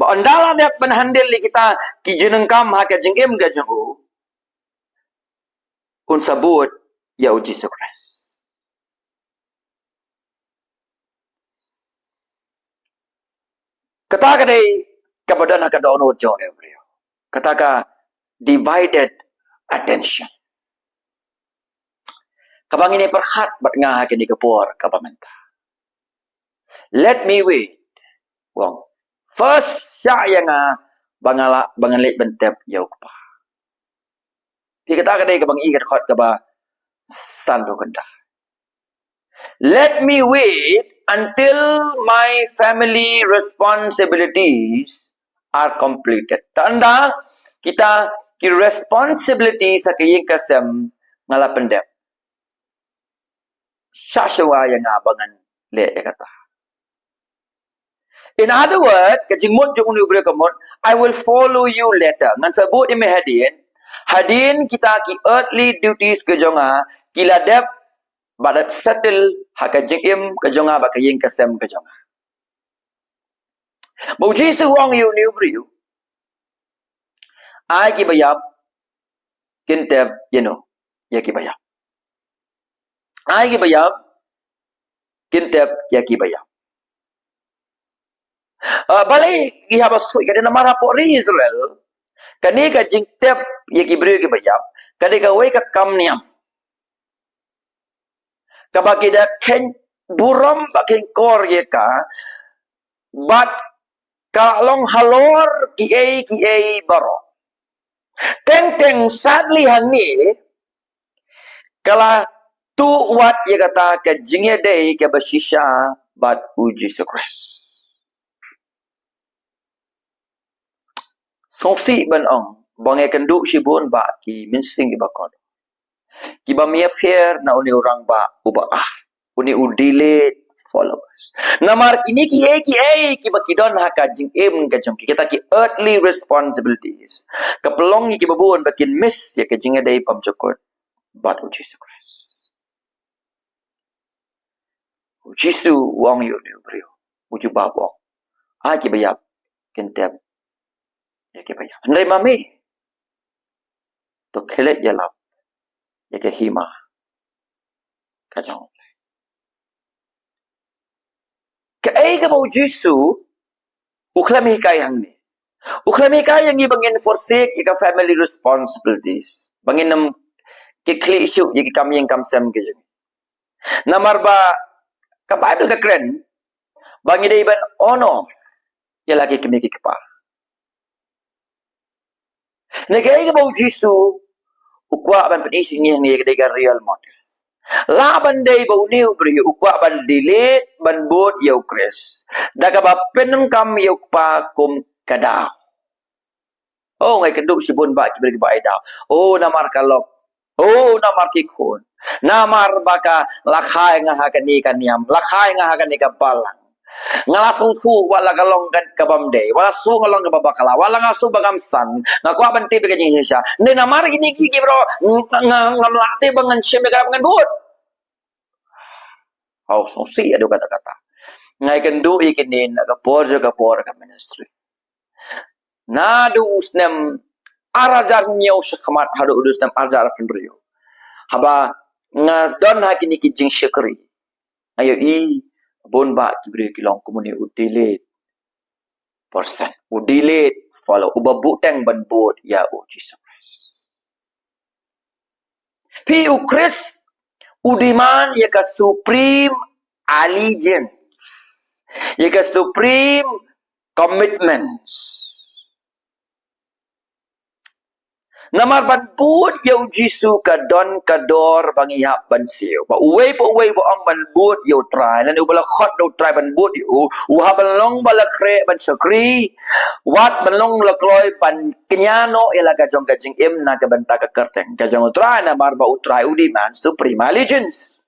Ba ynda la dep ban handle ïa kita ki jingdonkam ha ka jingim ka jong u, un sa bud ïa U Jisu Khrist. Kata ka dei kaba don ha ka dohnud jong u briew. Kata ka divided attention. Kaba ngin ïa pyrkhat bad nga ha kane ka por kaba mynta. Let me wait. Wong. First, shah ïa nga ba nga la, ba ngan leit ban tep ïa u Kpa. Te kata ka dei kaba ngi ïohi ka dkhot kaba sanphew khyndai. Let me wait until my family responsibilities are completed. Tangba kita ki responsibilities ha ka ïing ka sem nga la pyndep. Shah shuwa ïa nga ba ngan leh ïa kata. In other words, ka jingmut jong une u briew ka mut, "I will follow you later." Ngan sa bud ïa me hadien, hadien kita ki earthly duties ka jong nga ki la dep bad settle ha ka jingim ka jong nga bad ka ïing ka sem ka jong nga. Ba U Jisu u ong ïa une u briew, ai kiba ïap kin tep ïa no, ïa kiba ïap. Ai kiba ïap kin tep ïa kiba ïap. Ah, balei ngi hap ban sngewthuh ïa kane? Namar hapoh ri Israel, kane ka jingtep ïa ki briew kiba ïap ka dei kawei ka kam niam kaba ki da kheiñ burom bad kheiñ kor ïa ka, bad ka long halor kiei kiei baroh. Teng teng, sadly, hangne ka la tuh wat ïa kata ka jingïadei kaba shisha bad U Jisu Khrist. Sngewsih ban ong ba nga ïakynduh shibun bad ki mynsiem kiba kordor, kiba mih ïapher na une u rangbah uba ar, une u delayed followers. Namar kine kiei kiei kiba ki don ha ka jingim ka jong ki, kita ki earthly responsibilities, ka pynlong ïa kiba bun ba kin miss ïa ka jingïadei bymjukut bad U Jisu Khrist. U Jisu u ong ïa une u briew, u jubab u ong, ai kiba ïap kin tep ïa kiba ïap. Hynrei ma me, to khie leit ïalap ïa ka hima ka jong U Blei. Kaei kaba U Jisu u khlem hikai hangne? U khlem hikai ïa ngi ba ngin forsake ïa ka family responsibilities, ba ngin ym khie khlieh shuh ïa ki kam ïing kam sem ki jong ngi. Namar ba ka Baibl ka kren ba ngi dei ban honor ïa la ki kmie ki kpa. Ne kaei kaba U Jisu u kwah ban pyni sha ngi hangne ka dei ka real motive. Lah ban dei ba une u briew u kwah ban delay ban bud ïa U Khrist da kaba pyndonkam ïa u Kpa kum ka daw. Oh, nga ïakynduh shibun bad ki briew kiba ai daw. Oh, namar ka lok. Oh, namar ki khun. Namar ba ka la kha ïa nga ha kane ka niam, la kha ïa nga ha kane ka balang. Nga la sngewthuh wat la ka long ka, ka bym dei, wat la shu nga long kaba bakla, wat la nga shu ba ngam san, nga kwah ban tip ïa ka jingshisha. Ne namar kine ki, ki baroh nga, nga, ngam lah te ba ngan shim ïa ka, ba ngan bud. Haoid, sngewsih haduh katta katta. Nga ïakynduh ïa kine na ka por sha ka por ka ministry. Naduh u snem ar hajar hynñiew shakhmat haduh u snem ar hajar arphew hynriew, haba nga don ha kine ki jingshakri, nga ïohi bun bah ki briew ki long kum une u delayed person, u delayed follower, uba buhteng ban bud ïa U Jisu Khrist. Phi u Khrist u demand ïa ka supreme allegiance, ïa ka supreme commitments. Namar ban bud ïa u Jisu ka don ka dor ba ngi hap ban siew. Ba uwei pa uwei ba ong ban bud ïa u Trai, lane uba la khot da u Trai ban bud ïa u, u hap ban long ba la khreh ban shakri, wat ban long la kloi ban kñia noh ïa la ka jong ka jingim na ka bynta ka kyrteng ka jong u Trai, namar ba u Trai u demand supreme allegiance.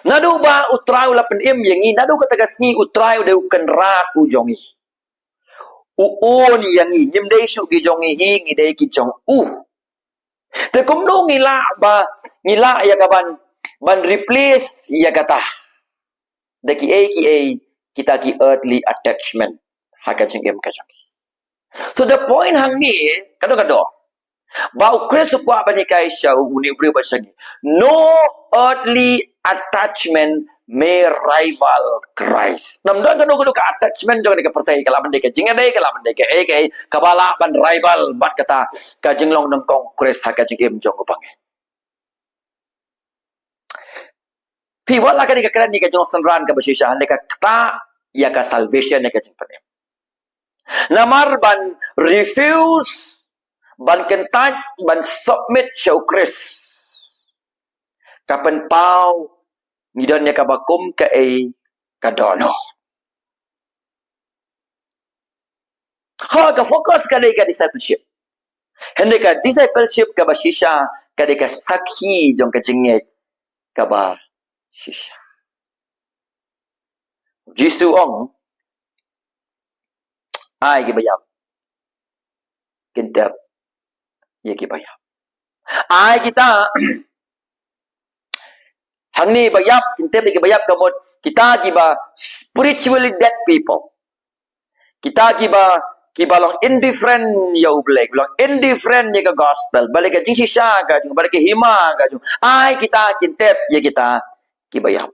Naduh ba u Trai u la pynim ïa ngi, naduh kata ka sngi u Trai u dei u Kynrad u jong ngi. U own ïa ngi, ngim dei shuh ki jong ngi hi, ngi dei ki jong u. Te kumno ngi lah ba, ngi lah ïa ka ban, ban replace ïa kata da kiei kiei kita ki earthly attachment ha ka jingim ka jong ngi. So the point hangne, kado kado, ba u Khrist u kwah ban hikai sha u, une u briew bad sha ngi. No earthly attachment may rival Christ. Namar kano kano ka attachment jong kane ka pyrthei, ka lah ban dei ka jingïadei, ka lah ban dei kaei kaei, kaba lah ban rival bad kata ka jinglong nyngkong Khrist ha ka jingim jong u bangeit. Phi wat la kane ka kren ïa ka jinglong synran kaba shisha, hynrei ka ktah ïa ka salvation, ïa ka jingpynim. Namar ban refuse, ban kyntait, ban submit sha u Khrist, ka pynpaw ngi don ïa kaba kum kaei ka dohnud. Ha, ka focus ka dei ka discipleship. Hynrei ka discipleship kaba shisha ka dei ka sakhi jong ka jingngeit kaba shisha. Jisu ong, ai kiba ïap, kyntep ïa kiba ïap. Ai kita, hangne ba ïap, kyntep ïa kiba ïap, ka mut kita kiba spiritually dead people. Kita kiba, kiba long indifferent ïa u Blei, long indifferent ïa ka gospel, ba la ka jingshisha ka jong, ba la ka hima ka jong. Ai kita, kyntep ïa kita kiba ïap.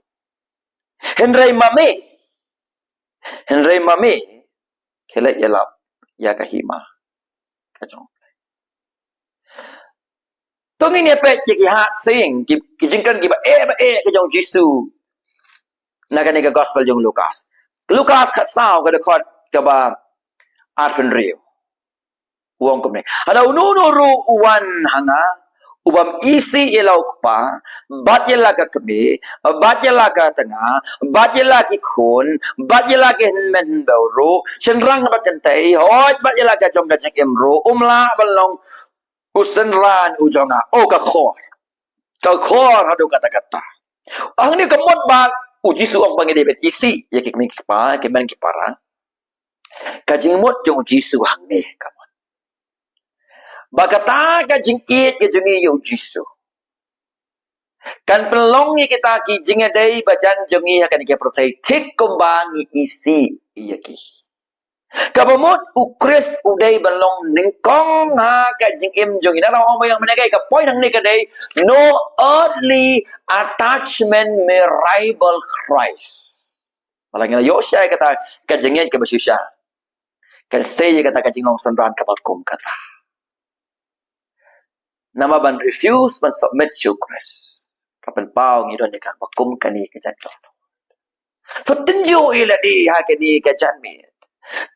Hynrei ma me, hynrei ma me, khie leit ïalap ïa ka hima ka jong. To ngin ïa peit ïa ki hard saying, ki, ki jingkren kiba eh ba eh ka jong u Jisu na kane ka gospel jong u Lukas. Lukas khatsaw, ka dkhot kaba arphew hynriew. U ong kumne: Lada uno uno ruh u wan ha nga, u bym isih ïa la u kpa, bad ïa la ka kmie, bad ïa la ka tnga, bad ïa la ki khun, bad ïa la ki hynmen hynbew ruh, shynrang bad kynthei, hooid bad ïa la ka jong ka jingim ruh, um lah ban long u synran u jong nga. O ka khor. Ka khor haduh katta katta. Hangne ka mut ba u Jisu ong ba ngi dei ban isih ïa ki kmie ki kpa, ki hynmen ki para. Ka jingmut jong u Jisu hangne ka mut ba kata ka jingïeit ka jong ngi ïa u Jisu kan pynlong ïa kita ki jingïadei bajan jong ngi ha kane ka pyrthei thik kumba ngi isih ïa ki. Kaba mut u Khrist u dei ban long nyngkong ha ka jingim jong ngi. Nangta ong ba ïa mynne ka, ka point hangne ka dei, no earthly attachment may rival Christ. Ba la ngi la ïoh shai kata ka jingngeit kaba shisha, kan sei ïa kata ka jinglong synran kaba kum kata. Namar ban refuse ban submit sha u Khrist, ka pynpaw ngi don ïa kaba kum kane ka jingngeit. So tynjuh ïa lade ha kane ka janmiet.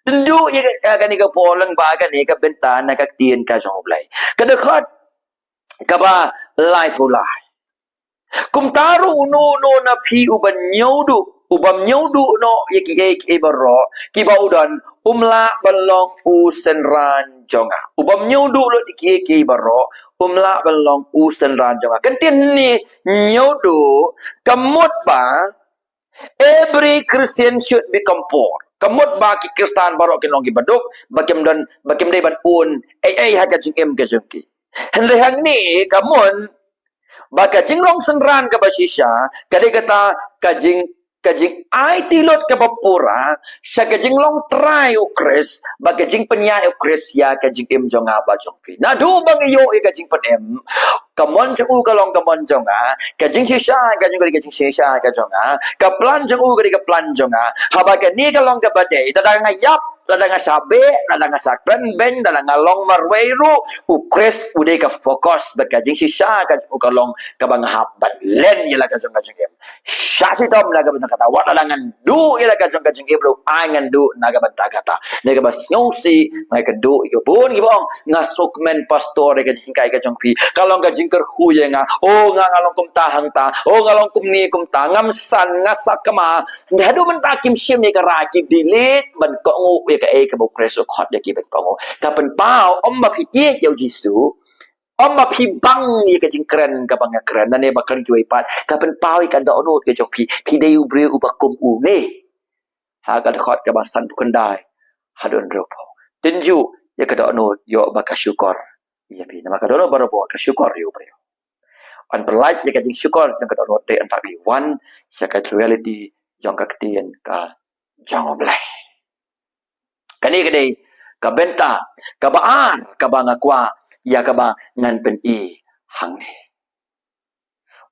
Tynjuh ïa ka, ha kane ka por lyngba kane ka bynta na ka ktien ka jong u Blei. Ka dkhot kaba laiphew lai. Kumta ruh uno uno na phi uban ñiewduh, u bym ñiewduh noh ïa kiei kiei baroh kiba u don, um lah ban long u synran jong nga. U bym ñiewduh lut ïa kiei kiei baroh, um lah ban long u synran jong nga. Ka ktien hangne ñiewduh ka mut ba every Christian should become poor. Ka mut ba ki Khristan baroh kin long kiba duk, ba kim don, ba kim dei ban own ei ei ha ka jingim ka jong ki. Hynrei hangne ka mut ba ka jinglong synran kaba shisha ka dei kata ka jing, ka jingaiti lut kaba pura sha ka jinglong trai u Khrist, ba ka jingpynïaid u Khrist ïa ka jingim jong nga bad jong phi. Naduh ba ngi ïoh ïa ka jingpynim, ka mon jong u ka long ka mon jong nga, ka jingshisha ka jong u ka dei ka jingshisha ka jong nga, ka plan jong u ka dei ka plan jong nga. Haba kane ka long kaba dei, lada nga ïap, Lada nga shah beh, lada nga shah kren beiñ, lada nga long marwei ruh, u Khrist u dei ka focus bad ka jingshisha ka jong u ka long kaba nga hap ban len ïa la ka jong ka jingim. Shah shitom na ka bynta kata, wat lada ngan duh ïa la ka jong ka jingim ruh, ai ngan duh na ka bynta kata. Ne kaba sngewsih, nga kynduh ïa ka bun kiba ong, nga sngewkmen pastor ïa ka jinghikai ka jong phi. Ka long ka jingkyrkhu ïa nga. Oh, nga, nga long kumta hangta. Oh, nga long kumne kumta. Ngam san, nga sakma. Haduh mynta kim shim ïa ka rai, ki delete ban kohnguh ïa kaei kaba u Khrist u khot ïa ki ban kohnguh. Ka pynpaw, ym ba phi ïeit ïa u Jisu, ym ba phi bang ïa ka jingkren kaba nga kren, lane ba kren kiwei pat. Ka pynpaw ïa ka dohnud ka jong phi, phi dei u briew uba kum une. Ha ka dkhot kaba sanphew khyndai haduh hynriewphew. Tynjuh ïa ka dohnud, ïoh ba ka shukor ïa phi. Namar ka dohnud barabor ka shukor ïa u briew. Yn pyllait ïa ka jingshukor jong ka dohnud, dei hynda phi wan sha ka reality jong ka ktien ka jong U Blei. Kane ka dei ka bynta kaba ar kaba nga kwah ïa kaba ngan pyni hangne.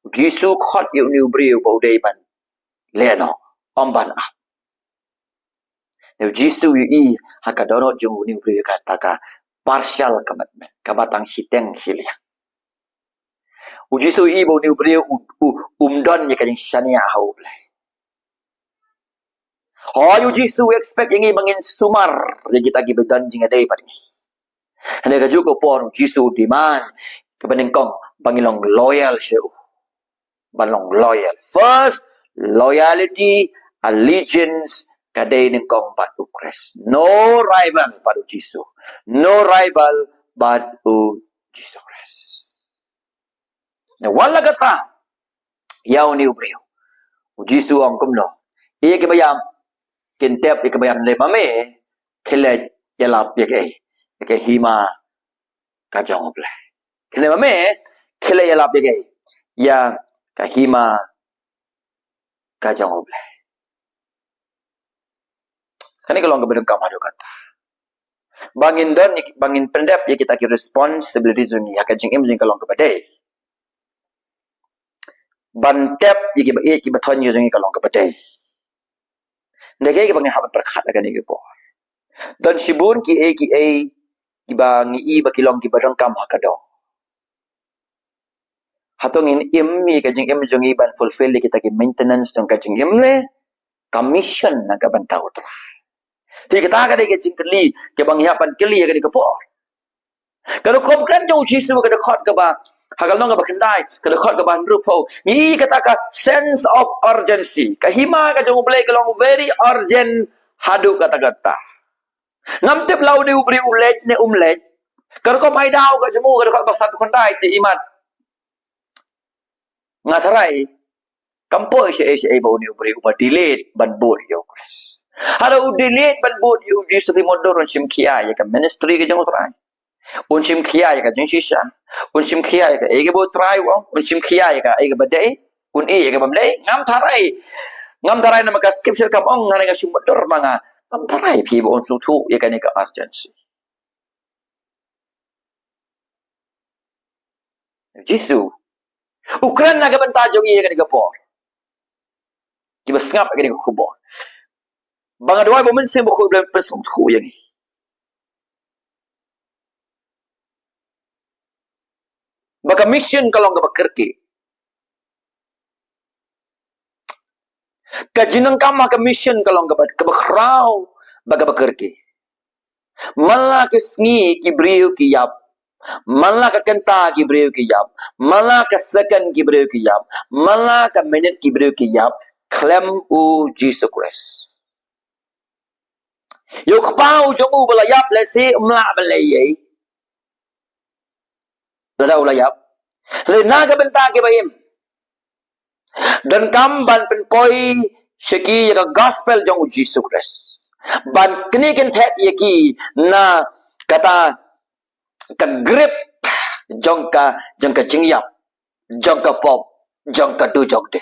U Jisu u khot ïa une u briew ba u dei ban leh noh, ym ban ap. Ne u Jisu u ïohi ha ka dohnud jong une u briew kata ka partial commitment, kaba tang shiteng shiliang. U Jisu u ïohi ba une u briew u, u, um don ïa ka jingshaniah ha U Blei. Hooid, u Jisu u expect ïa ngi ba ngin sumar ïa kita kiba don jingïadei bad ngi. Hynrei kajuh ka por u Jisu u demand kaba nyngkong ba ngin long loyal sha u. Ban long loyal. First, loyalty, allegiance, ka dei nyngkong bad u Khrist. No rival bad u Jisu. No rival bad u Jisu Khrist. Na, wat la kata, ïa une u briew, u Jisu u ong kumno? Ïa kiba ïap kin tep ïa kiba ïap, hynrei ma me, khie leit ïalap ïa kaei? Ïa ka hima ka jong U Blei. Hynrei ma me, khie leit ïalap ïa kaei? Ïa ka hima ka jong U Blei. Kane ka long kaba donkam haduh katta. Ba ngin don, ba ngin pyndep ïa kita ki responsibilities jong ngi ha ka jingim jong ngi, ka long kaba dei. Ban tep ïa kiba ïeit kiba thoh jong ngi, ka long kaba dei. Dei kaei kaba ngi hap ban pyrkhat ha kane ka por. Don shibun kiei kiei kiba ngi i ba ki long kiba donkam ha ka doh. Hato ngin im ïa ka jingim jong ngi ban fulfill ïa kita ki maintenance jong ka jingim, ne ka mission na ka bynta U Trai? Te kata ka dei ka jingkylli kaba ngi hap ban kylli ha kane ka por. Ka dkhot kren jong u Jisu, ka dkhot kaba, ha ka lynnong kaba khyndai, ka dkhot kaba hynriewphew, ngi i kata ka sense of urgency. Ka hima ka jong U Blei ka long very urgent haduh katta katta. Ngam tip la une u briew u leit ne um leit. Ka rukom ai daw ka jong u, ka dkhot ba sanphew khyndai, te imat, nga tharai kam poi shaei shaei ba une u briew uba delayed ban bud ïa u Khrist. Haba u delayed ban bud ïa u Jisu, te mutdur un shim khia ïa ka ministry ka jong U Trai. Un shim khia ïa ka jingshisha. Un shim khia ïa kaei kaba U Trai u ong. Un shim khia ïa kaei kaba dei. Un ïeh ïa kaba ym dei. Ngam tharai. Ngam tharai namar ka scripture kam ong, hynrei nga shu mutdur ma nga. Ngam tharai phi ba un sngewthuh ïa kane ka urgency. Jisu u kren na ka bynta jong ngi ha kane ka por. Kiba sngap ïa kane ka khubor, ba nga duwai ba U Mynsiem Bakhuid un pynsngewthuh ïa ngi ba ka mission ka long kaba kyrkieh. Ka jingdonkam ha ka mission ka long kaba, kaba khraw bad kaba kyrkieh. Man la ka sngi ki briew ki ïap. Man la ka kynta ki briew ki ïap. Man la ka second ki briew ki ïap. Man la ka minute ki briew ki ïap, khlem u Jisu Khrist. Ïa u Kpa u jong u ba la ïap lehse um lah ban leh ei ei lada u la ïap. Hynrei na ka bynta kiba im, donkam ban pynpoi sha ki ïa ka gospel jong u Jisu Khrist. Ban knieh kynthep ïa ki na kata ka grip jong ka, jong ka jingïap, jong ka pop, jong ka dujok de.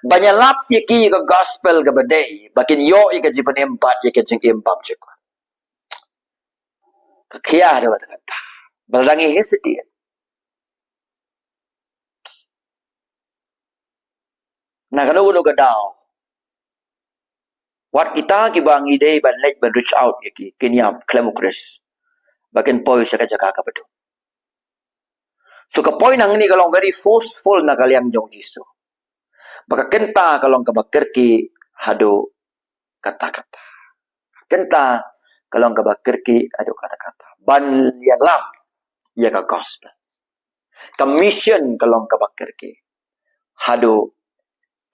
Ban ïalap ïa ki ïa ka gospel kaba dei, ba kin ïoh ïa ka jingpynim bad ïa ka jingim bymjukut. Ka khia de wat kata. Ba la dang ïa hesitate. Na kano kano ka daw, Wat kita kiba ngi dei ban leit ban reach out ïa ki, kin ïap khlem u Khrist, ba kin poi sha ka jaka kaba dum. So ka point hangne ka long very forceful na ka liang jong Jisu. Ba ka kynta ka long kaba kyrkieh haduh katta katta. Ka kynta ka long kaba kyrkieh haduh katta katta. Ban ïalap ïa ka gospel. Ka mission ka long kaba kyrkieh haduh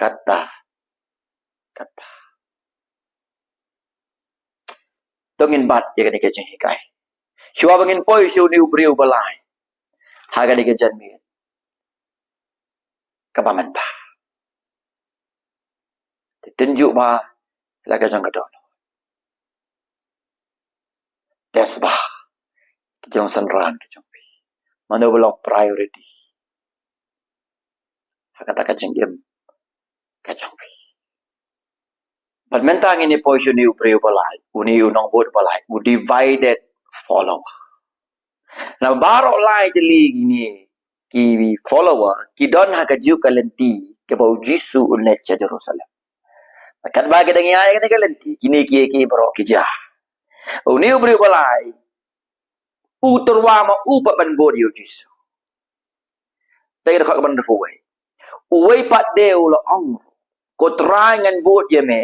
katta katta. To ngin bat ïa kane ka jinghikai. Shuwa ba ngin poi sha une u briew ba lai ha kane ka janmiet kaba mynta. Te tynjuh bha la ka jong ka dohnud. Test bha ki jong synran ki jong phi. Mano ba long priority ha kata ka jingim ka jong phi. Bad mynta ngin ïa poi sha une u briew ba lai, une u nongbud ba lai, u divided follower. Na baroh lai tylli kine ki follower ki don ha kajuh ka lynti kaba u Jisu un leit sha Jerusalem. Katba ki dang ïaid ha kane ka lynti, kine kiei kiei baroh ki jia. Une u briew ba lai u tyrwa ma u pat ban bud ïa u Jisu. Te ka dkhot ka ban da phew wei. Uwei pat de u la ong, Ko Trai, ngan bud ïa me,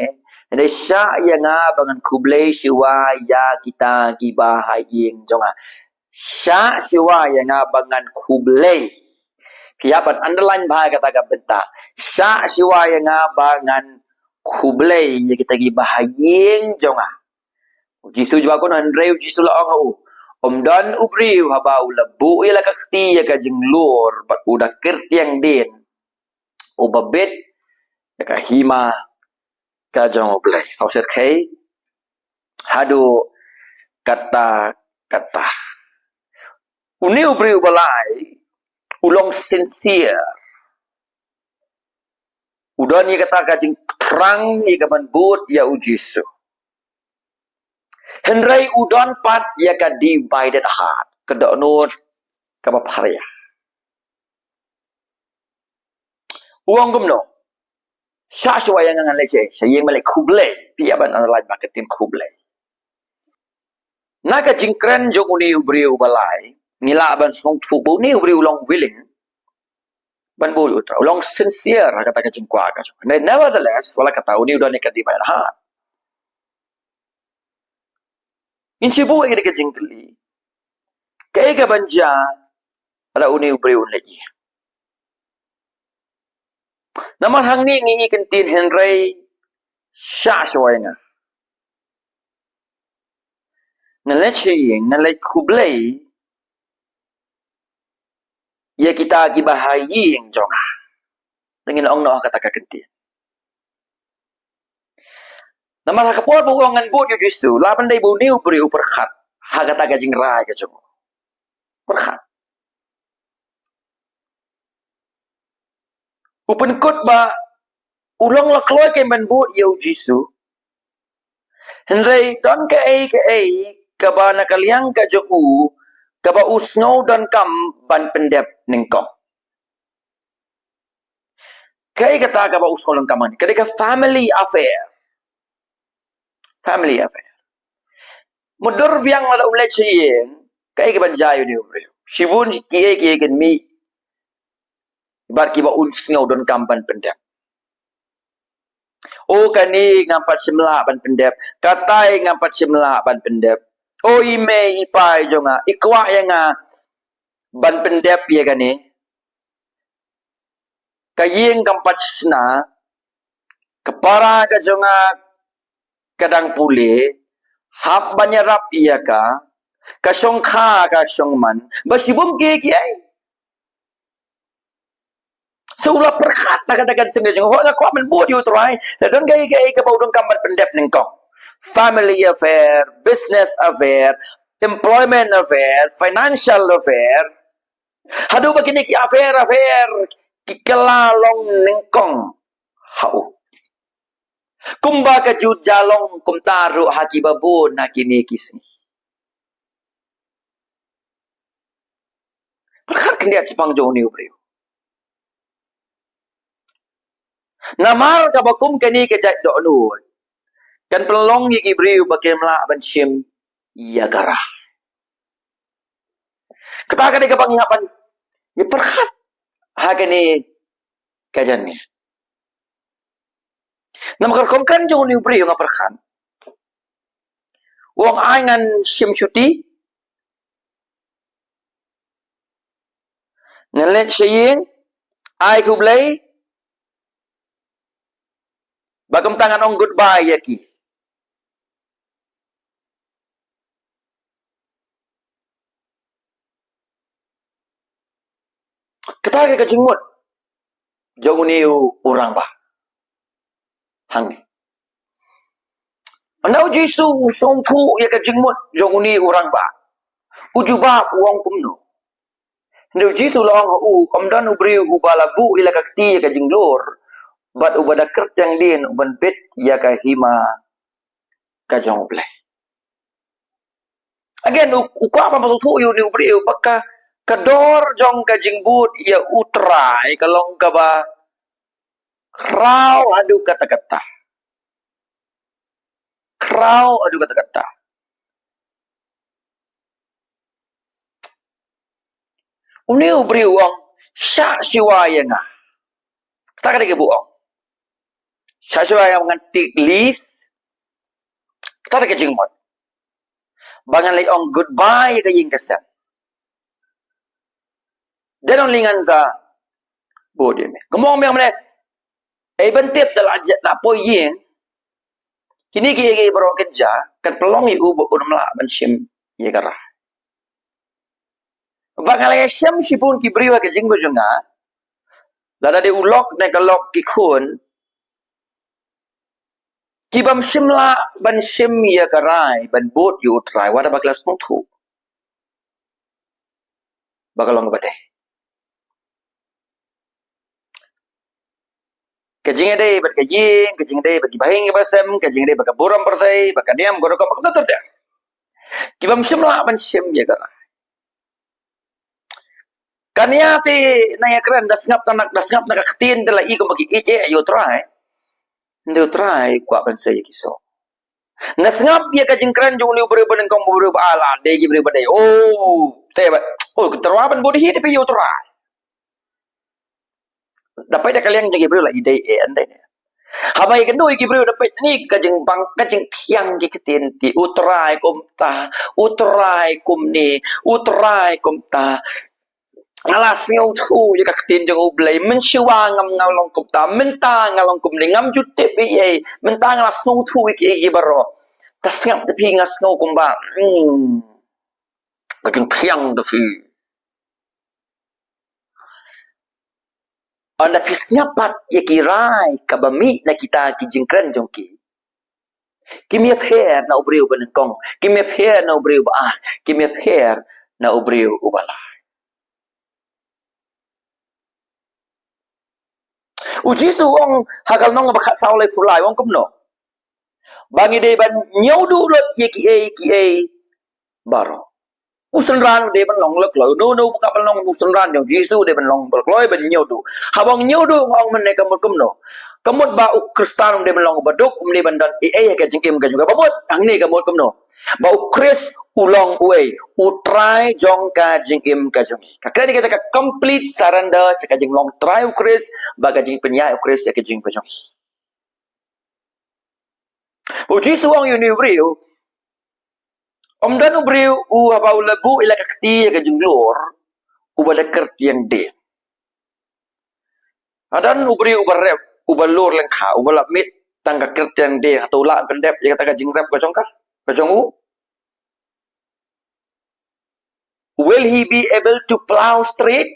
hynrei shah ïa nga ba ngan khublei shuwa ïa kita kiba ha ïing jong nga. Shah shuwa ïa nga ba ngan khublei. Phi hap ban underline bha kata ka bynta. Shah shuwa ïa nga ba ngan khublei ïa kita kiba ha ïing jong nga. U Jisu jubab kumno? Hynrei u Jisu la ong ha u, Ym don u briew haba u la buh ïa la ka kti ïa ka jinglur bad u da kyrtiang dien, uba bit ïa ka hima ka jong U Blei. Sawsyrkhei haduh katta katta. Une u briew ba lai u long sincere. U don ïa kata ka jingthrang ïa ka ban bud ïa u Jisu. Hynrei u don pat ïa ka divided heart, ka dohnud kaba pharia. U ong kumno? Shah shuwa ïa nga, ngan leit sha ïing, ngan leit khublei. Phi hap ban underline bha ka ktien khublei. Na ka jingkren jong une u briew ba lai, ngi lah ban sngewthuh ba une u briew u long willing ban bud ïa U Trai, u long sincere ha kata ka jingkwah ka jong u. Nevertheless, wat la katta, une u don ïa ka divided heart. Ngin shu buh ïa ka jingkylli, kaei ka ban jia lada une u briew un leit ïing? Namar hangne ngi i ka ktien hynrei shah shuwa ïa nga. Ngan leit sha ïing, ngan leit khublei ïa kita kiba ha ïing jong nga. Te ngin ong noh ha kata ka ktien. Namar ha ka por ba u ong ngan bud ïa u Jisu, lah ban dei ba une u briew u pyrkhat ha kata ka jingrai ka jong u. Pyrkhat. U pynkut ba u long la kloi kein ban bud ïa u Jisu. Hynrei don kaei kaei kaba na ka liang ka jong u, kaba u sngew donkam ban pyndep nyngkong. Kaei kata kaba u sngew donkam, ka dei ka family affair. Family affair. Mutdur biang lada un leit sha ïing, kaei kaban jia ïa une u briew? Shibun kiei kiei kin mih bad kiba un sngew donkam ban pyndep. O kane ngam pat shym lah ban pyndep, katai ngam pat shym lah ban pyndep. O i mei i pa i jong nga, i kwah ïa nga ban pyndep ïa kane. Ka ïing kam pat shna, ka para ka jong nga ka dang pule, hap ban ïarap ïa ka, ka shongkha ka shongman, ba shibun kiei kiei. So u la pyrkhat na kata ka jingïaseng jong u, hooid nga kwah ban bud ïa u Trai, la don kaei kaei kaba u donkam ban pyndep nyngkong. Family affair, business affair, employment affair, financial affair. Haduh ba kine ki affair affair ki kylla long nyngkong ha u. Kumba ka ju jia long kumta ruh ha kiba bun na kine ki sngi. Pyrkhat khyndiat shaphang jong une u briew. Namar kaba kum kane ka jait dohnud, Kan pynlong ïa ki briew ba kim lah ban shim ïa ka rai. Kata ka dei kaba ngi hap ban ïa pyrkhat ha kane ka janmiet. Namar ka rukom kren jong une u briew nga pyrkhat. U ong ai ngan shim shuti. Ngan leit sha ïing, ai khublei. Ba kumta ngan ong goodbye ïa ki. Kata ka jingmut jong une u rangbah. Hangne. Hynda u Jisu u sngewthuh ïa ka jingmut jong une u rangbah, u jubab u ong kumno? Hynda u Jisu u la ong ha u, ym don u briew uba la buh ïa la ka kti ïa ka jinglur bad uba da kyrtiang dien u ban bit ïa ka hima ka jong U Blei. Again, u, u kwah ban pynsngewthuh ïa une u briew ba ka, ka dor jong ka jingbud ïa U Trai ka long kaba khraw haduh katta katta. Khraw haduh katta katta. Une u briew u ong, shah shuwa ïa nga. Kata ka dei kaba u ong. Shah shuwa ïa nga, ngan take leave. Kata ka dei ka jingmut. Ba ngan leit ong goodbye ïa ka ïing ka sem. Then only ngan sa bud ïa me. Kumno ong biang mynne? Ei ban tip da la jia, la poi ïing. Kine kiei kiei baroh kin jia, kan pynlong ïa u ba un ym lah ban shim ïa ka rai. Ba nga la ïashem shibun ki briew ha ka jingim jong nga. Lada dei u lok ne ka lok ki khun, ki bym shym lah ban shim ïa ka rai ban bud ïa U Trai, wat haba ki la sngewthuh ba ka long kaba dei. Ka jingïadei bad ka ïing, ka jingïadei bad ki bahaïing ki bahasem, ka jingïadei bad ka burom pyrthei, bad ka niam ka rukom, bad ka tur ter. Ki bym shym lah ban shim ïa ka rai. Kane te na ïa kren da sngap na, da sngap na ka ktien te la i kumba ki ïeit ïa U Trai. Hynrei U Trai u kwah ban sei ïa ki soh. Nga sngap ïa ka jingkren jong une u briew ba nyngkong, u briew ba ar, la dei ki briew ba dei. Oh, te ba, oh, ki tyrwa ban bud hi te phi ïa U Trai. Da peit da ka liang jong ki briew la i dei eh, ym dei ne. Haba ïa kynduh ïa ki briew da peit ne ka jingbang, ka jingphiang ki ktien te, U Trai kumta, U Trai kumne, U Trai kumta. Nga la sngewthuh ïa ka ktien jong U Blei, mynshuwa ngam, nga long kumta, mynta nga long kumne, ngam ju tip ei ei, mynta nga la sngewthuh ïa kiei kiei baroh. Te sngap te phi, nga sngew kumba, hmm, ka jingphiang te phi. Hynda phi sngap pat ïa ki rai kaba mih na kita ki jingkren jong ki, kim ïapher na u briew ba nyngkong, kim ïapher na u briew ba ar, kim ïapher na u briew uba lai. U Jisu u ong ha ka lynnong ba khatsaw, laiphew lai, u ong kumno? Ba ngi dei ban ñiewduh lut ïa kiei kiei baroh. U synran u dei ban long la kloi. Uno uno uba kwah ban long u synran jong U Jisu u dei ban long ba la kloi, ban ñiewduh. Haba ong ñiewduh, nga ong mynne ka mut kumno? Ka mut ba u Khristan um dei ban long uba duk, um dei ban don ei ei ha ka jingim ka jong u. Kaba mut hangne ka mut kumno? Ba U Khrist u long uei? U Trai jong ka jingim ka jong ngi. Ka kren ïa kata ka complete surrender sha ka jinglong Trai U Khrist bad ka jingpynïaid U Khrist ïa ka jingim ka jong ngi. U Jisu u ong ïa une u briew, ym don u briew u, haba u la buh ïa la ka kti ïa ka jinglur, uba da kyrtiang dien. Hadan u briew uba rep, uba lur lyngkha, uba la mih tang ka kyrtiang dien, hato u lah ban pyndep ïa kata ka jingrep ka jong ka, ka jong u? Will he be able to plow straight?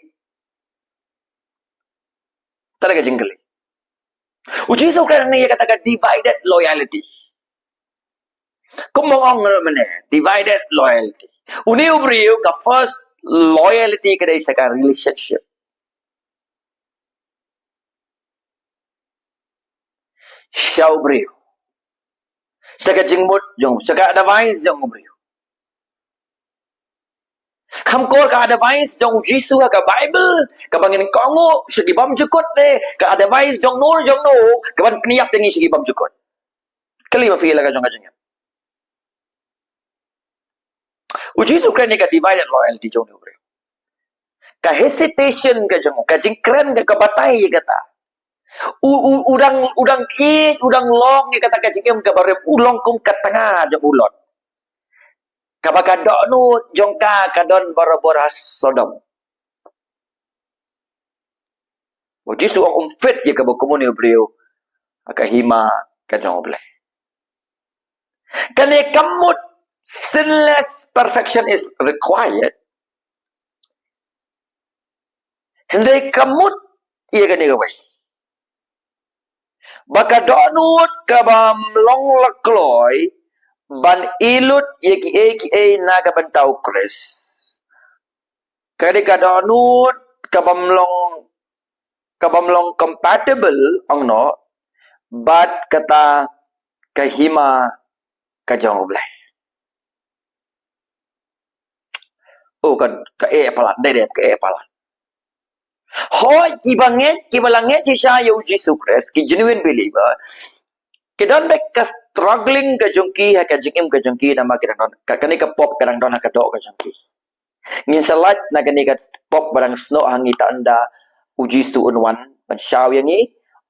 Kata ka jingkylli. U Jisu u kren ïa kata ka divided loyalty. Kumba ong mynne, divided loyalty. Une u briew ka first loyalty ka dei sha ka relationship. Sha u briew. Sha ka jingmut jong, sha ka advice jong u briew. Kham kor ka advice jong U Jisu ha ka Bible, kaba ngin kohnguh sha ki bymjukut ne, ka advice jong no jong no kaban pynïap ïa ngi sha ki bymjukut. Kali ma phi la ka jong ka jingim. U Jisu kren ïa ka divided loyalty jong u briew. Ka hesitation ka jong u, ka jingkren ka, ka batai ïa kata. U, u, u dang, u dang ïeit, u dang long ïa kata ka jingim kaba rim, u long kum ka tnga jong u Lot. Kaba ka dohnud jong ka ka don barabor ha Sodom. U Jisu u ong um fit ïa kaba kumno u briew ha ka hima ka jong U Blei. Kane ka mut sinless perfection is required. Hynrei ka mut ïa kane kawei. Ba ka dohnud kaba ym long la kloi ban ïa lut ïa kiei kiei na ka bynta U Khrist. Ka dei ka dohnud kaba ym long, kaba ym long compatible, ong noh, bad kata ka hima ka jong U Blei. Oh, ka, ka eh palat, dei dei ka eh palat. Hooid, kiba ngeit, kiba la ngeit shisha ïa U Jisu Khrist, ki genuine believer, ki don beit ka struggling ka jong ki ha ka jingim ka jong ki, namar ki dang don, ka, kane ka pop ka dang don ha ka doh ka jong ki. Ngin sa lait na kane ka pop ba dang snoh ha ngi tang da U Jisu un wan ban shaw ïa ngi,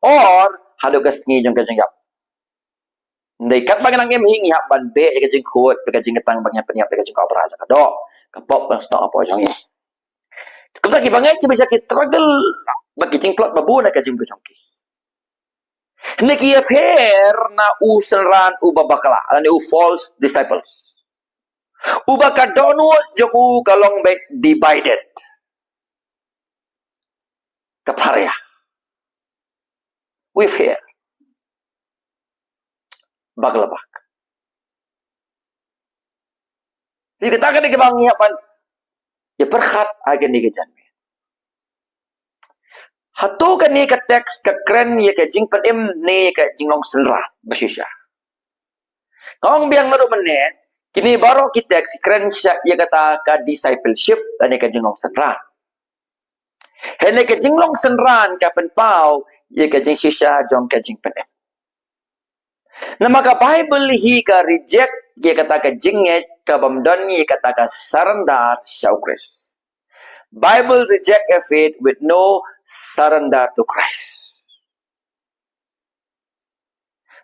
or haduh ka sngi jong ka jingïap. Hynrei katba ngi nang im hi ngi hap ban beh ïa ka jingkhuid, ïa ka jingïatang ba ngi hap ban ïap ïa ka jingkopra jong ka doh, ka pop ba dang snoh hapoh jong ngi. Kumta kiba ngeit kiba shisha ki struggle bad ki jingtlot ba bun ha ka jingim ka jong ki. Hynrei ki ïapher na u synran uba bakla, lane u false disciples. Uba ka dohnud jong u ka long beit divided. Ka pharia. U ïapher. Bak la bak. Te kata ka dei kaba ngi hap ban ïa pyrkhat ha kane ka janmiet. Hato kane ka text ka kren ïa ka jingpynim ne ïa ka jinglong synran ba shisha? Nga ong biang naduh mynne, kine baroh ki text ki kren shisha ïa kata ka discipleship lane ka jinglong synran. Hynrei ka jinglong synran ka pynpaw ïa ka jingshisha jong ka jingpynim. Namar ka Bible hi ka reject ïa kata ka jingngeit kaba ym don ïa kata ka surrender sha U Khrist. Bible reject a faith with no surrender to Christ.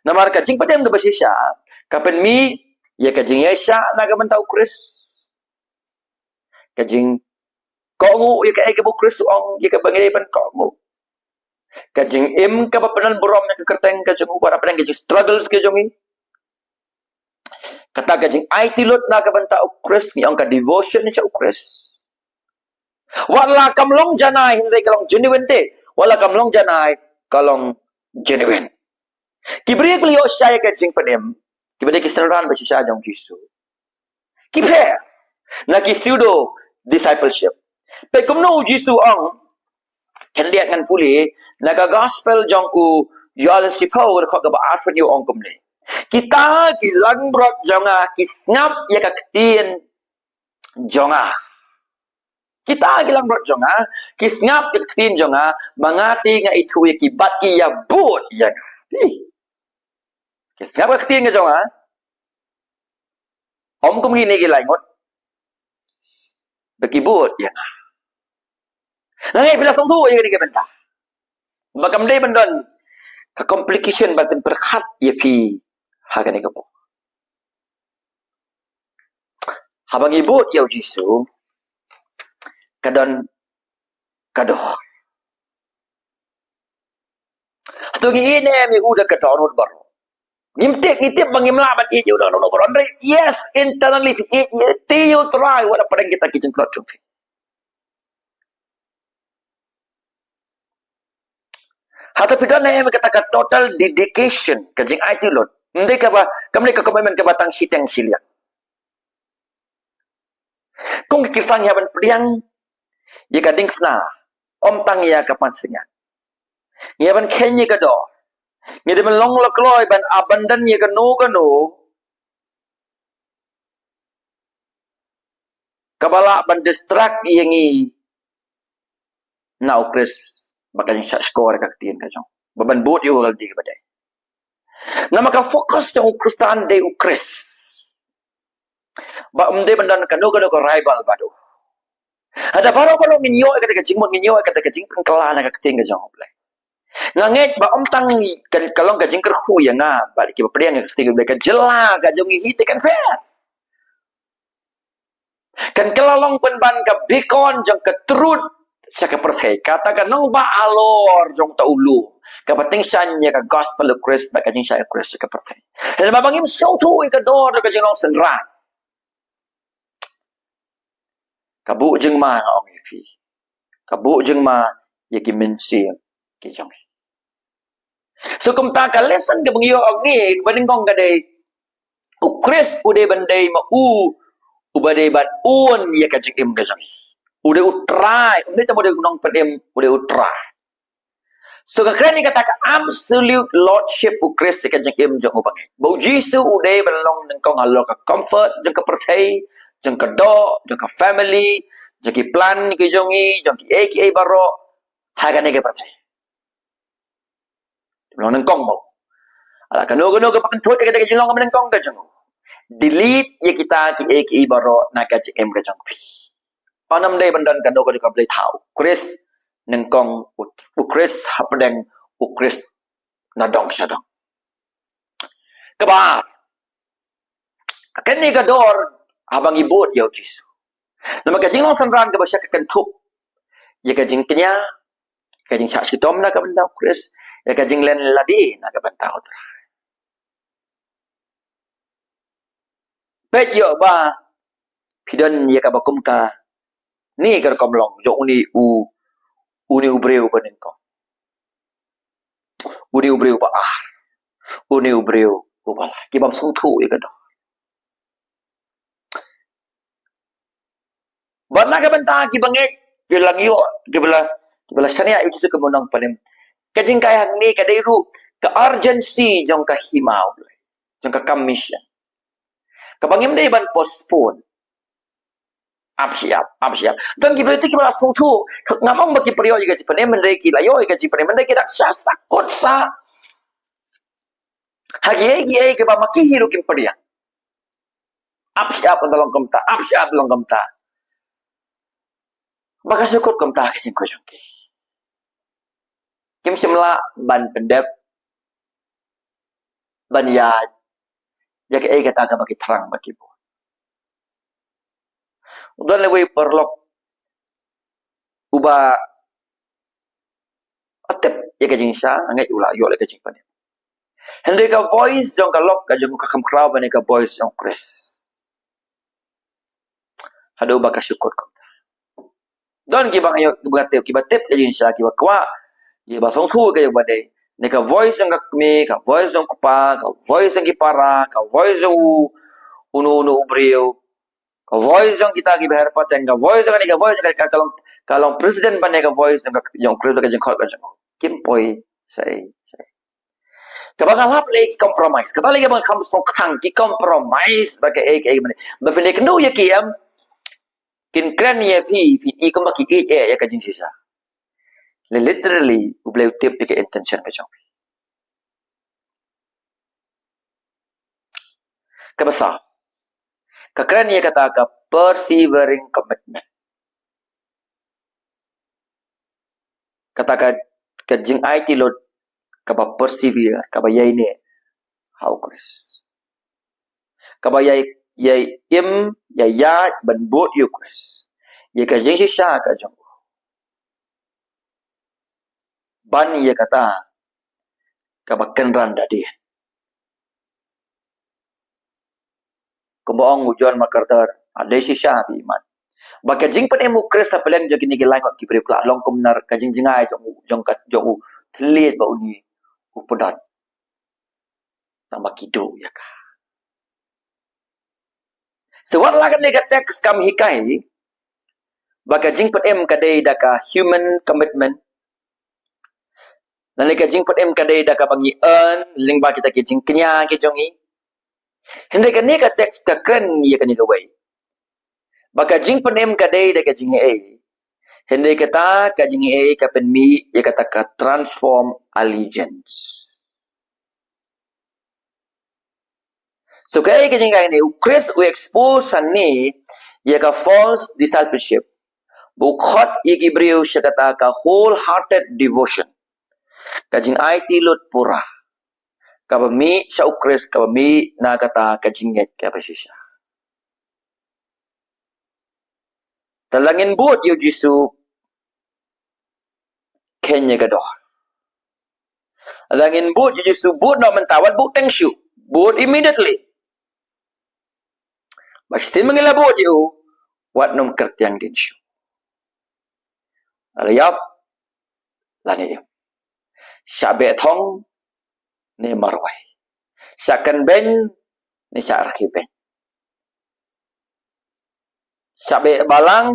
Namar ka jingpynim kaba shisha ka pynmih ïa ka jingïaishah na ka bynta U Khrist. Ka jingkohnguh ïa kaei kaba U Khrist u ong ïa kaba ngi dei ban kohnguh. Ka jingim kaba pynlong burom ïa ka kyrteng ka jong u, wat hapdeng ka jingstruggles ka jong ngi. Kata ka jingaiti lut na ka bynta U Khrist, ngi ong ka devotion sha U Khrist. Wat la kam long janai hynrei ka long genuine te. Wat la kam long janai ka long genuine. Ki briew ki la ïoh shai ïa ka jingpynim, kiba dei ki synran ba shisha jong U Jisu, ki pher na ki pseudo discipleship. Peit kumno U Jisu u ong, khyndiat ngan pule na ka gospel jong u Ïoannis, lynnong kaba arphew, u ong kumne: Kita ki langbrot jong nga ki sngap ïa ka ktien jong nga. Kita ki langbrot jong nga ki sngap ïa ka ktien jong nga, ma nga te nga ithuh ïa ki bad ki ïabud ïa nga. Hi. Ki sngap ïa ka ktien ka jong nga. Ym kum kine ki lai ngut. Ba ki bud ïa nga. Nga ngeit phi la sngewthuh ïa kane ka bynta. Ba kam dei ban don ka complication ban pynpyrkhat ïa phi ha kane ka por. Haba ngi bud ïa U Jisu, ka don ka doh. Hato ngi ïeit ne em ïa u da ka dohnud baroh? Ngim tip, ngi tip ba ngim lah ban ïeit ïa u da ka dohnud baroh. Hynrei yes, internally phi ïeit, ïeit ïa U Trai wat hapdeng kita ki jingtlot jong phi. Hato phi don ne em kata ka total dedication, ka jingaiti lut? Ym dei kaba, kam dei ka commitment kaba tang shiteng shiliang. Kum ki Khristan ngi hap ban pdiang ïa ka diengphna, ym tang ïa ka pansngiat. Ngi hap ban kheiñ ïa ka doh. Ngi dei ban long la kloi ban abandon ïa kano kano kaba lah ban distract ïa ngi na U Khrist, ba ka jingshahshkor ka ktien ka jong, ba ban bud ïa u ha ka lynti kaba dei. Namar ka focus jong u Khristan dei u Khrist. Ba ym dei ban don kano kano ka rival bad u. Haba baroh baroh ngin ïoh ïa kata ka jingmut, ngin ïoh ïa kata ka jingpynkylla na ka ktien ka jong U Blei. Nga ngeit ba ym tang ka, ka long ka jingkyrkhu ïa nga bad kiba pdiang ïa ka ktien U Blei, ka jylla ka jong ngi hi te kan pher. Kan kylla long pynban ka beacon jong ka truth sha ka pyrthei, kata ka nongbah halor jong uta u lum, kaba tyngshaiñ ïa ka gospel u Khrist bad ka jingshai u Khrist sha ka pyrthei. Hynrei ba ngim sngewthuh ïa ka dor ka jinglong synran. Ka buh jingma, nga ong ïa phi. Ka buh jingma ïa ki mynsiem ki jong ngi. So kumta ka lesson kaba ngi ïoh ong ngi, kaba nyngkong ka dei, u Khrist u dei ban dei ma u uba dei ban own ïa ka jingim ka jong ngi. U dei u Trai, u dei tang u dei u nongpynim, u dei u Trai. So ka kren ïa kata ka absolute lordship u Khrist ïa ka jingim jong u bangeit. Ba u Jisu u dei ban long nyngkong halor ka comfort jong ka pyrthei, jong ka doh, jong ka family, jong ki plan ki jong ngi, jong kiei kiei baroh ha kane ka pyrthei. Long nyngkong ba u, ala kano kano kaba pynthut ïa kata ka jinglong kaba nyngkong ka jong u, delete ïa kita kiei kiei baroh na ka jingim ka jong phi. Ym dei ban don kano kano ka blei thaw. U Khrist nyngkong, u, u Khrist hapdeng, u Khrist na dong sha dong. Kaba ar, ka kane ka dor haba ngi bud ïa u Jisu. Namar ka jinglong synran kaba shah ka kynthup ïa ka jingkñia, ka jingshah shitom na ka bynta u Khrist, ïa ka jinglen lade na ka bynta u Trai. Peit ïoh ba phi don ïa kaba kum kane ka rukom long jong une u, une u briew ba nyngkong, une u briew ba ar, une u briew uba lai, ki bym sngewthuh ïa ka dor. Bad na ka bynta kiba ngeit, kiba la ïoh, kiba la, kiba la shaniah ïa u Jisu kum u nongpynim, ka jinghikai hangne ka dei ruh ka urgency jong ka hima U Blei, jong ka kam mission, kaba ngim dei ban postpone. Ap shi ap, ap shi ap. Tang ki briew te kiba la sngewthuh, ngam ong ba ki pyrshah ïa ka jingpynim, hynrei ki la ïoh ïa ka jingpynim, hynrei ki da shah sahkut sah ha kiei kiei kiba ma ki hi ruh kim pyrshah. Ap shi ap, ynda long kumta, ap shi ap, long kumta. Ba ka sngewthuh kumta ka jingkhuid jong ki, kim shym lah ban pyndep, ban ïaid ïa kaei kata kaba ki thrang ba ki bud. U don uwei u paralok uba tip ïa ka jingshisha, nga ngeit u la ïoh ïa ka jingpynim. Hynrei ka voice jong ka lok ka jong u ka kham khraw ban ïa ka voice jong u Khrist. Haduh ba ka shu kut kumta. Don kiba nga ïoh, kiba tip, kiba tip ka jingshisha, kiba kwah, kiba sngewthuh ka jong ba dei, ne ka voice jong ka kmie, ka voice jong u kpa, ka voice jong ki para, ka voice jong u, uno uno u briew, ka voice jong kita kiba her pateng, ka voice jong kane, ka voice jong kane, ka long, ka long president ban ïa ka voice jong ka, jong u Khrist, ka jingkhot ka jong u. Kim poi shaei shaei. Kaba nga lap lei ki compromise. Kata lei kaba nga kham sngewthuh, ki compromise ba kaei kaei ba ne. Ba phin ïakynduh ïa ki, em, kin kren ïa phi, phin i kumba ki ïeit ïa ka jingshisha. Literally, U Blei u tip ïa ka intention ka jong phi. Kaba saw, ka kren ïa kata ka persevering commitment. Kata ka, ka jingaiti lut kaba persevere, kaba ïaineh ha u Khrist, kaba ïai, ïai im, ïai ïaid ban bud ïa u Khrist, ïa ka jingshisha ka jong u, ban ïa kata kaba kynran da dien. Kumba ong u John MacArthur, ha dei shisha phi imat ba ka jingpynim u Khrist ha pdeng jong kine ki lai ngut ki briew ka la long kum nar ka jingjngai jong u, jong ka, jong u thylliej ba une u pdon, tang ba ki duh ïa ka. So wat la kane ka text kam hikai ba ka jingpynim ka dei da ka human commitment, lane ka jingpynim ka dei da kaba ngi earn lyngba kita ki jingkñia ki jong ngi. Hynrei kane ka text ka kren ïa kane kawei, ba ka jingpynim ka dei da ka jingaiei. Hynrei kata ka jingaiei ka pynmih ïa kata ka transform allegiance. So kaei ka jinghikai ne, u Khrist u expose hangne ïa ka false discipleship. Ba u khot ïa ki briew sha kata ka wholehearted devotion. Ka jingaiti lut pura. Kaba mih sha u Khrist, kaba mih na kata ka jingngeit kaba shisha. Te lada ngin bud ïa u Jisu, kheiñ ïa ka dor. Lada ngin bud ïa u Jisu, bud noh mynta, wat bud teng shuh. Bud immediately. Ba shisien ma ngi la bud ïa u, wat nym kyrtiang dien shuh. Lada ïap lane im. Shah beh thong ne marwei. Shah kynbeiñ ne shah rkhie beiñ. Shah beh balang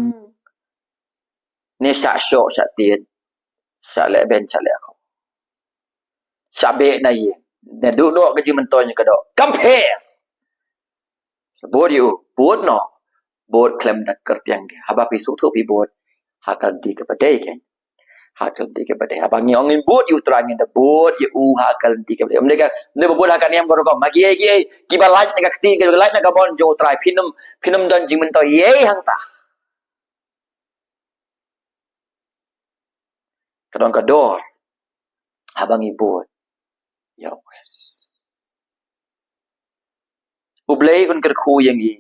ne shah shoh shah tied. Shah leh beiñ shah leh khaw. Shah beh na ïing ne duh noh ka jingmyntoi ïa ka doh. Kam pher. Bud ïa u, bud noh. Bud khlem da kyrtiang dien. Haba phi sngewthuh phi bud, ha ka lynti kaba dei kein. Ha ka lynti kaba dei. Haba ngi ong ngin bud ïa u Trai, ngin da bud ïa u ha ka lynti kaba dei. Ym dei ka, ym dei ba bud ha ka niam ka rukom. Ma kiei kiei kiba lait na ka kti, kiba lait na ka mon jong u Trai, phin ym, phin ym don jingmyntoi ei hangta. Ka don ka dor haba ngi bud ïa u Khrist. U Blei un kyrkhu ïa ngi.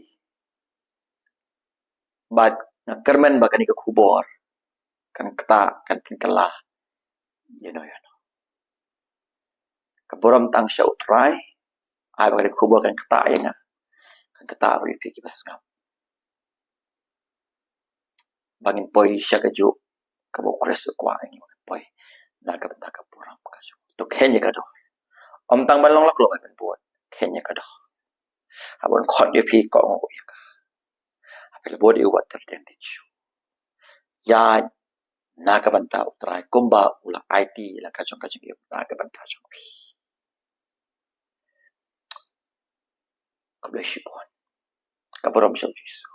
Bad nga kyrmen ba kane ka khubor kan ktah, kan pynkylla ïano ïano. Ka burom tang sha u Trai. Ai ba kane ka khubor kan ktah ïa nga, kan ktah ruh ïa phi kiba sngap. Ba ngin poi sha kajuh kaba u Khrist u kwah ïa ngi ba ngin poi na ka bynta ka burom ka jong u. To kheiñ ïa ka dor. Ym tang ban long lok lok ban bud, kheiñ ïa ka dor. Haba un khot ïa phi, kohnguh ïa ka. Haba phi la bud ïa u, wat kyrtiang dien shuh. Ïaid na ka bynta u Trai kumba u la aiti ïa la ka jong ka jingim na ka bynta jong phi. Khublei shibun. Ka burom sha u Jisu.